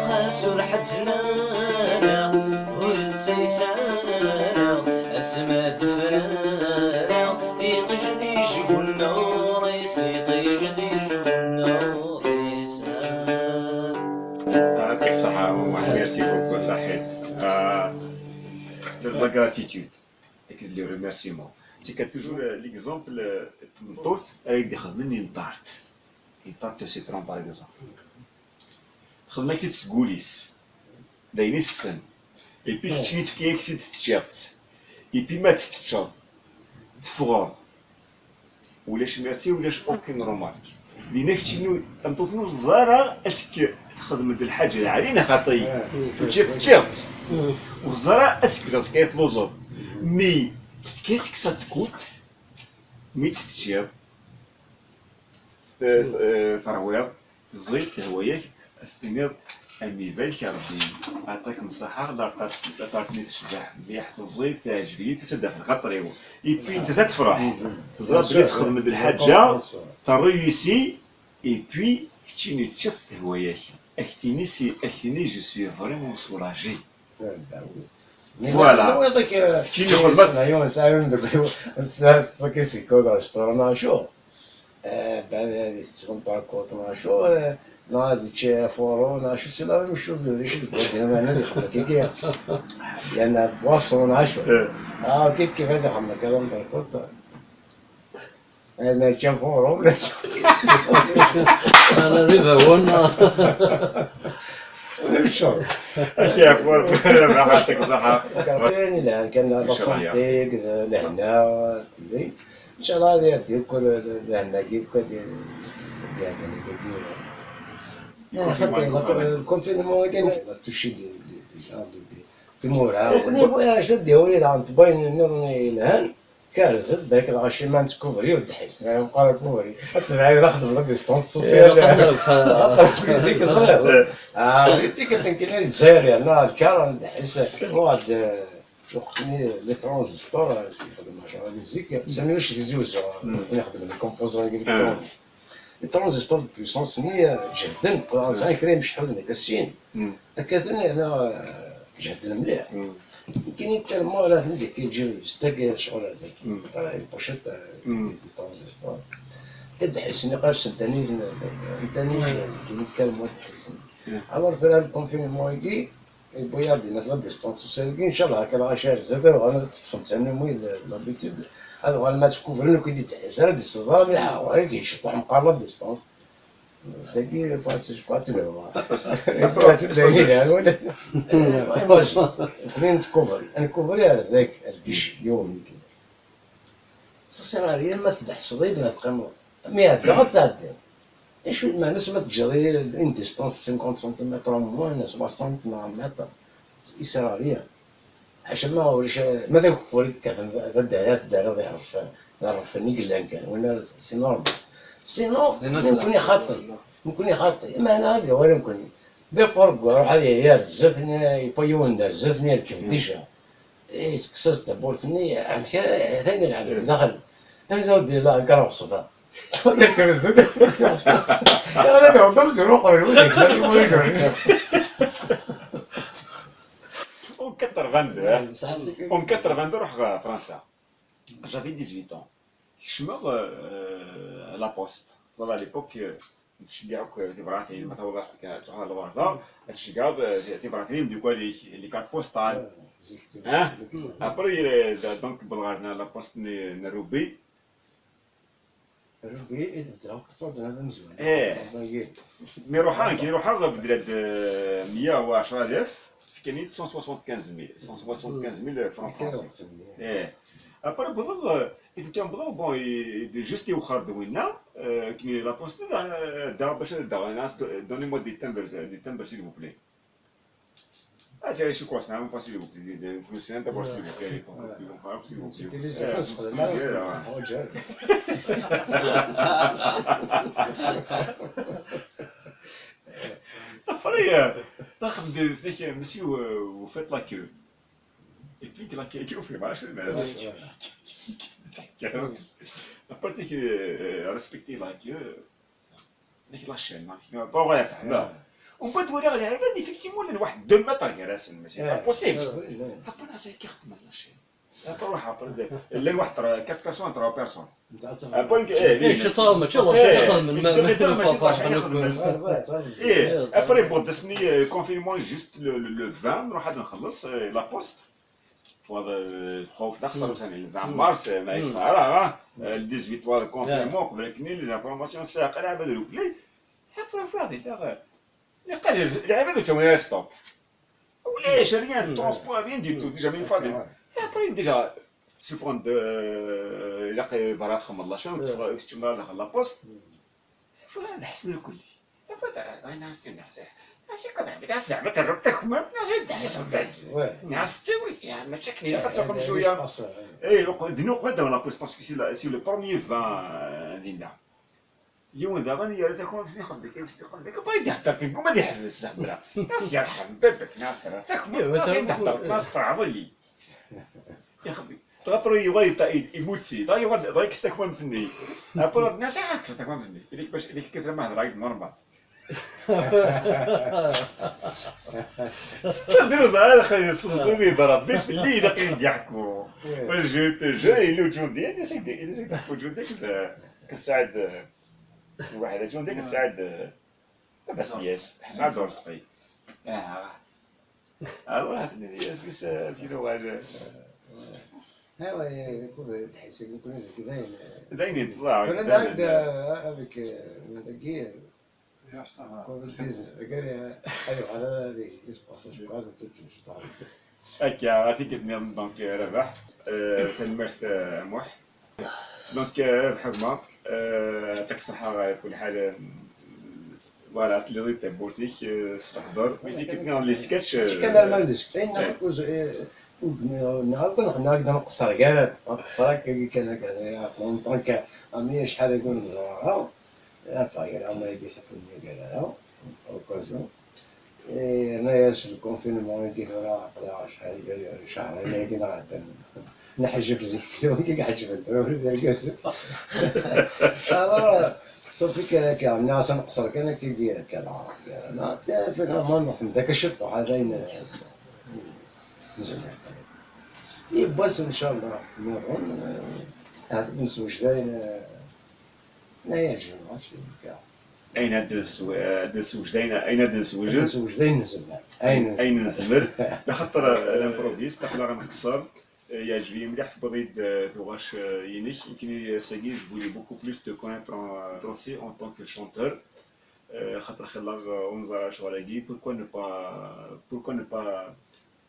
Xas ur ḥeznen ara, ur ttayes ara, asma d-frareɣ, iṭij d ijbu nnuṛ-is, iṭij d ijbu nnuṛ-is. Ah, يعطيك الصحة، merci beaucoup صحيت. Ah, de la gratitude et de les remerciements. C'est que toujours euh, l'exemple euh, n tmeṭṭut ara k-d-ixedmen une tarte. Une tarte au citron par exemple. Txedm-ak-tt-id seg wul-is. D ayen i tessen. Et puis keččini tefka-yak-tt-id teččiḍ-tt. Et puis ma tt-teččeḍ, teffɣeḍ. Ulac merci, ulac aucune remarque. Dinna keččini tameṭṭut-nni ur teẓri ara amek texdem-d lḥaǧa lɛali neɣ xaṭi. Teččiḍ teččiḍ-tt. Ur teẓri ara amek, parce que tluẓeḍ. Mais qu'est-ce que ça te coûte mi tt-teččiḍ, terwiḍ, teẓẓiḍ, tehwa-yak, ad s-tiniḍ am ibarek Rebbi, ɛṭak-m ṣṣaḥa, la tarte-nni tecbeḥ mliḥ, teẓẓiḍ, teɛǧeb-iyi, tusa-d ɣef lxaṭer-iw. Et puis nettat ad tefreḥ, teẓra belli texdem-d lḥaǧa terruyisi, et puis keččini teččiḍ-tt, tehwa-yak, ad k-tini si, ad k-tini je suis vraiment soulagé. Voilà. Keččini xedmeḍ. Acu? Neɣ ad yečč afuru, neɣ acu, c'est la même chose, ulac deg wadden aman ad ixdem kiki. Yerna boisson, neɣ acu. Ah, kiki ad ixdem kra n terkuḍ. Yerna yečča afuru, ulac. Ala d ibawen. Ulac. Ad k-yeɛfu Rebbi, Rabaḥ, ɛṭak ṣṣaḥa. Ayen yelhan kan la santé, d lehna, d Ncallah ad iɛeddi akk lehna-agi akk ad iɛeddi dagi. Lkunfinmu-agi la touché des gens de timura. Acu ad d-yawi daɣen tbayen nniḍen yelhan, kerz-d balak lɣaci ma netkubri ur d-ḥis ara meqqar akubri. Ad tebɛid ad xedmeḍ la distance sociale. Axaṭer musique ẓriɣ. Ah, tikkelt nekkini di Lezzayer yerna lkar ad d-ḥis. Uɣad Tuqqni les transistors, yexdem acu di zik, sani ulac Tizi Wezzu, nexdem les composants électroniques. Les transistors de puissance-nni ǧehden, ẓran kra imecḥuden akka sin, akka ten yerna ǧehden mliḥ. Nekkini tellement ara ten-d-yeǧǧi s tagi ccɣel dagi, les pochettes, les transistors. Ad d-ḥisen iqarsen tani, tani, tani, tani, Alors tura le confinement-agi, yewwi-yaɣ-d dinna la distance sociale-agi, ncallah akka lɣaci ar zdat ad uɣalen ad ṭṭfen tanumi d l'habitude, ad uɣalen ma ttkubren ur k-id-ittḥis ara, ad d-isseẓra mliḥ, ad k-id-iceṭṭeḥ meqqar la distance. Dagi bɣiɣ ad tt-bɣiɣ ad tt-id-hwa. Imagine, nekni netkubri, netkubri ar dagi, ar gic yiwen. Sasiɣ ar yir ma tdeḥseḍ-id ma teqqimeḍ. Mi ɛeddaɣ ad tɛeddiḍ. Acu, meɛna ma teǧǧiḍ une distance cinquante centimètres au moins, soixante neɣ un mètre, yesɛa rien. Acama ulac, ma d ageffur i yekkaten, d addara, teddariḍ iɣef, d rref-nni i yellan kan, wala c'est normal. Sinon, nekkni xaṭi, nekkni xaṭi, meɛna ad yawal nekkni. D acu ruḥ ad yali ar zdat, yewwa yiwen d ar zdat, yerkeb déjà. Yessekkes-as tawwurt-nni, amek ara, atan ilɛeb daxel. Anza ur d-yella agar ɣeṣba. Yerkeb zdat, yerkeb ɣeṣba. Yeɣli ad ihedder zero qbel, ur yegla, ur yegla. En quatre-vingt-deux, hein. En quatre-vingt-deux, ruḥeɣ ɣer Fransa. J'avais dix-huit ans. Kecmeɣ, euh, la poste. Tebɣiḍ à l'époque, euh, ntceggiɛ akk tibratin, ma tawḍeḍ ad truḥeḍ ɣer lɣerba, ad tceggeɛeḍ, euh, tibratin i imeddukal-ik, les cartes postales. Hein? Après, euh, donc, wwḍeɣ ɣer la poste n, n Rubi. Rubi i d-bedreɣ akk ṭṭuḍ d amezwaru. Eh. Mi ruḥeɣ, nekk ruḥeɣ, bedreɣ-d, euh, meyya u ɛecra alaf, fkan-iyi-d cent soixante-quinze mille, cent soixante-quinze mille francs français. Eh. Après, wwḍeɣ, euh, akken kan wwḍeɣ, bon, i, i, juste iwexxer-d winna, euh, akken la poste, euh, da, bac ad d-aɣeɣ, donnez-moi des timbres, des timbres, s'il vous plaît. Ah, tiens, je crois, c'est un pas, s'il vous plaît, des, des, des, c'est un d'abord, s'il vous plaît, les pompes, les pompes, s'il vous plaît. C'était les Euh, efforts, c'est pas mal. Voilà. Oh, Dieu. Après, euh, la femme de, de, monsieur, euh, vous faites la queue. Et puis, la queue, la queue, on fait marche, mais là, Ouais, ouais. Après, euh, respecter la queue. Avec la chaîne, hein. Pas vrai, enfin, là. On peut voir les rêves, effectivement, les noirs deux mètres, mais c'est pas possible. Après, là, c'est carte, la chaîne. Après, on a, après, les, les noirs, quatre personnes, trois personnes. Après, eh, ايش صار؟ ما شاء الله، شو دخل من، من، من، من، من، من، من، إيه، après, bon, le confinement, juste le, le, le vingt, نروح هذا نخلص, euh, la poste. Voilà, الخوف داخل صار ثاني. Le vingt mars, ما يتقرا، ها؟ Le dix-huit, voilà, confinement, قبل كني les informations, c'est قال عباد الوكلي. Après, فاضي، لا، غير. قال العباد وتاوي stop. ولاش rien, transport, rien du tout, déjà, من فاضي. Après, déjà, souffrant de, إلا قي برا خمر الله، شنو تسفر، تشمل داخل la poste. فنحسن الكل. فدا، أنا ناس كنا ناس، ناس كذا، بتاع الزعمة، الرب تخمم، ناس يدعي صدق. ناس تسوي، يا ما تشكني، خد صفهم شوية. إيه، وق-، دنو قبل داون la poste, parce que c'est la, c'est le premier vingt, euh, دينا. يوم دابا يا ريت يكون في خدك، يمشي يقول لك، بغا يدي يهضر، كيقول ما يحبس زعما. ناس يرحم بابك، ناس ترى، تخمم، ناس يدي يهضر، ناس فرعضي. يا خدي. Après, il va, il, il, il moute, c'est, là, il va, il va expliquer comme fini. Après, الناس يعرف كيف تكون فهمني. إليك باش، إليك كثر ما هضر، راك normal. تدير زعما، خي، صدقوني، بربي، في الليل، كي يضحكوا. فجو تجو، إلو جون ديالي، سيدي، إلو سيدي، جون ديالي، كت-، كتساعد، واحد جون ديالي، كتساعد، بس ياس، حسن رزقي. آه. Alors, هاد النية سميت فينا وعلى. ايوا، يكون تحس يكون هذاك باين. باين يطلع، كنا باين. عند، آه، هذاك، آه، هذاك، يا صح. كون بيزنس، قال لي، ايوا، على هذه، يسبق صح، شو هذا، ست، شو تعرف. هكا، عرفتي كيف نظن، donc، ربح. آه، تنمرت، آه، موح. Donc, آه، ربح ما، آه، يعطيك الصحة على كل حال. آه، voilà، تلي تبورتيك، آه، صباح الدار. Mais كيف نظن les sketchs، آه، كان ما عنديش. كاين إيه. نهار كنت، نهار كنت نقصر كاع، نقصر هكا كان هكا، en tant que ami، شحال نقول نزرعها. Enfin, il y a un mec qui s'appelle Miguel, alors, occasion. إيه، هنايا شي الكونفينمون يجي ثورة، عقلها شحال، شهرين هادي نعدل. نحجب زيت، كي حجبت، الكاس. Alors، صافي ك-، كي عندنا عشان نقصر كان كي يدير كان عربي. أنا تا في الأمان نروح من داك الشطوح هذا ين-، نزل. يباس إن شاء الله نظن، آه، هذا نسوج داين، آه، لا يعجبني، ماشي كاع. أين هاد السو-، هاد السوج داين، أين هاد السوج؟ السوج داين نزل. أين؟ أين نزمر؟ لخاطر، آه، l'improviste، حنا غنقصر. آه، يعجبني مليح تبغيض، آه، ثوغاش، آه، ينك. يمكن ساكي، je voulais beaucoup plus te connaître en, aussi en tant que chanteur. آه، خاطر خلاغ، آه، ونزار شغل هاكي. Pourquoi ne pas, pourquoi ne pas,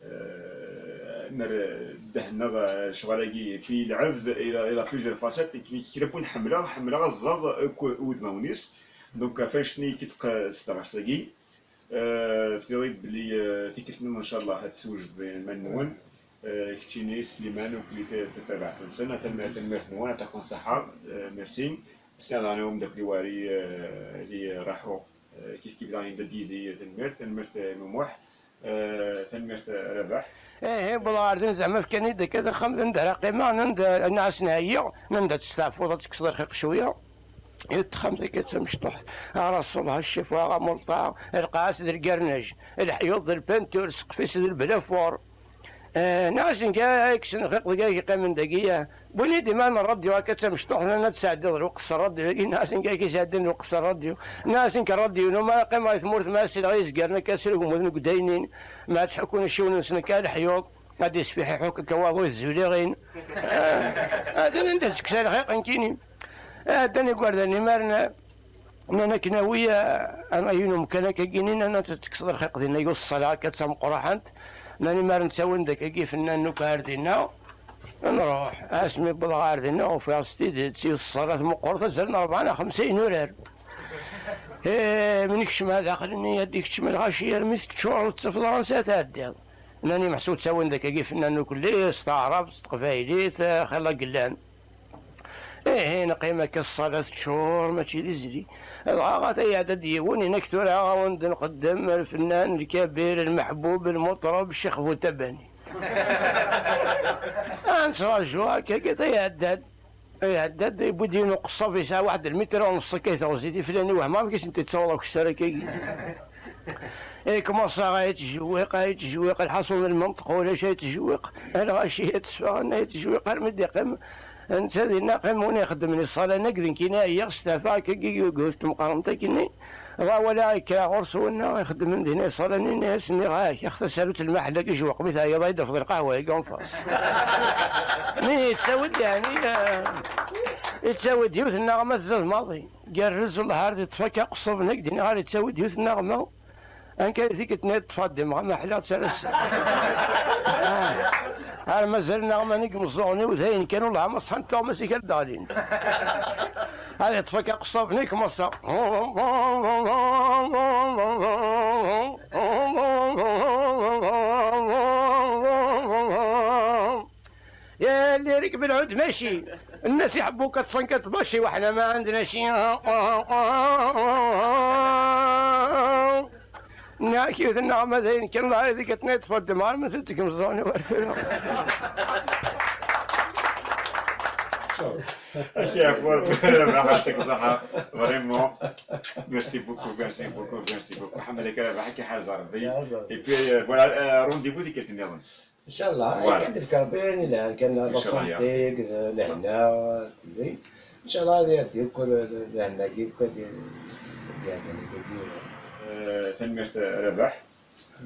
آه، Mer, eh, ddehn-nneɣ, eh, lecɣal-agi, puis lɛebd, il a, il a plusieurs facettes, kra n win ḥemmleɣ, ḥemmleɣ aẓaḍ akk udmawen-is. Donc, ɣef annect-nni i k-id-q-, sdeɣ ass-agi. Eh, ftiɣ-d belli, eh, tikkelt-nniḍen, ncallah, ad teswejdeḍ iman-nwen. Eh, keččini, Sliman, ukli ta-, ta-, tabaɛt-nsen, a tanemmirt-nwen, a taqqen ṣaḥa. Eh, merci. Sɛiɣ daɣen umeddakel-iw Ɛli, eh, Ɛli Raḥu, eh, kif kif daɣen yedda-d yid-i, tanemmirt, tanemmirt, eh, Mumuḥ, eh, tanemmirt, eh, Rabaḥ. Ihi, wwḍeɣ ɣer din, zeɛma fkan-iyi-d akka taxxamt anda ara qqimeɣ, nnan-d, nniɣ-asen ɛyiɣ, nnan-d ad testeɛfuḍ, ad tekkseḍ lxiq cwiya. Ihi texxamt akka d tamecṭuḥt, ara ṣṣbeḥ ccafeɛ, ara mulṭaɛ, lqaɛa-s d lgernaj, leḥyuḍ d lpintur, ssqef-is d lblafuṛ. Eh, nniɣ-asen kan, ay kksen lxiq deg ay yeqqimen dagi, eh, wwin-iyi-d iman n ṛṛadyu akka d tamecṭuḥt, nnan ad tesɛeddiḍ lweqt s ṛṛadyu-agi, nniɣ-asen kan, amek i sɛeddan lweqt s ṛṛadyu? Nniɣ-asen kan, ṛṛadyu-inu, ma ara qqimeɣ i tmurt, ma ara sliɣ i yizgaren akka sregmuden deg udaynin, ma ad ḥekkun cciwen-nsen akka leḥyuḍ, ad d-isfiḥiḥ akk akka waḍu i tzuliɣin. Eh, atan anda tekkes lxiq nekkini. Eh, ddan igerdan imaren, nnan akken awi, eh, ayen umkan akka gini, nnan ad tekkseḍ lxiq dinna, yiwet ṣṣala akka d tameqqruḥant. Nnan imaren ttawin-d akkagi ifennanen akk ar dinna. Nruḥ, asmi wwḍeɣ ar dinna, ufiɣ s tidet, yiwet ṣṣala tmeqqret, azal n rebɛa neɣ xemsa inurar. Eh, mi nekcem daxel-nni, ad d-ikeččem lɣaci armi teččur, ur tettafeḍ ara ansi ad tɛeddiḍ. Nnan imeḥsub ttawin-d akkagi ifennanen ukelli, s taɛrabt, s teqbaylit, eh, xilla gellan. Ihi, neqqim akka ṣṣala teččur, mačči d izli. Dɣa ɣata iɛedda-d yiwen, inak tura aɣ-awen-d nqeddem lfennan lkabir, lmeḥbub, lmuṭreb, Ccix Butabani. Ad nettraǧu akka, ɣata iɛedda-d. Iɛedda-d, yewwi-d yiwen uqeṣṣab yesɛa waḥed lmitr u nṣ akka i teɣzi, tiflan i wehmeɣ amek i sent-ittaweḍ akessar akkagi. Ikmeṣ ay yettjewwiq, ay yettjewwiq, lḥaṣun n lmenṭeq ulac ay yettjewwiq, lɣaci ay ttesfaɣen ay yettjewwiq armi d-iqqim. Netta dinna qqim win ixeddmen iṣṣalan-agi d nekkini ɛyiɣ, steɛfaɣ akkagi deg yiwet tmeqrent akkenni. Dɣa walaɣ yekker ɣur-s winna ixeddmen dinna iṣṣalan-nni, as-nniɣ, ah, ak-ax tasarut n lmaḥell-agi jewweq, mi teɛyiḍ ad yi-d-tafeḍ lqahwa-agi en face. Mi yettawi-d, yeɛni, eh, yettawi-d yiwet nneɣma tzad maḍi. Gerrez ullah ar d-iṭṭef akka aqeṣṣab-nni, ak-d-nniɣ ar yettawi-d yiwet nneɣma. Anka i tikkelt-nni ṭṭef ad d-imɣa ma ḥliɣ ttara-s. Ah. Ar mazal nneɣma-nni deg imeẓẓuɣen-iw d ayen kan, ullah ma ṣṣḥant tuɣmas-ik ar d-ɣlint. Ad iṭṭef akka aqeṣṣab-nni, kmeṣṣa. Yelli rikb lɛud mačči. Nnas iḥebbu quatre cent quatre mačči, weḥna ma ɛandna ci. Nniɣ-ak yiwet nneɣma d ayen kan, lɛid i k-tniḍ tfeddem ɣer ma tedgem ẓẓuni war tura. Ak yeɛfu Rebbi, Rabaḥ, yeɛṭik ṣṣeḥḥa. Vraiment. Merci beaucoup, merci beaucoup, merci beaucoup. Ḥemmel-ik Rabaḥ, ak iḥrez Rebbi. Et puis, euh, voilà, euh, rendez-vous tikkelt nniḍen. Inchallah, voilà. Ad d-ifk Rebbi ayen yelhan kan, la santé, lehna, inchallah ad iɛeddi akk lehna-agi akk ad d-iɛeddi. Eh, tanemmirt a Rabaḥ.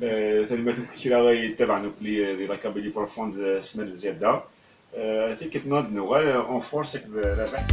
Eh, tanemmirt akk kra i yettabaɛen akk di la Kabylie Profonde, eh, ssmana zzyada. Eh, tikkelt-nniḍen ad d-nuɣal, eh, en force akked Rabaḥ.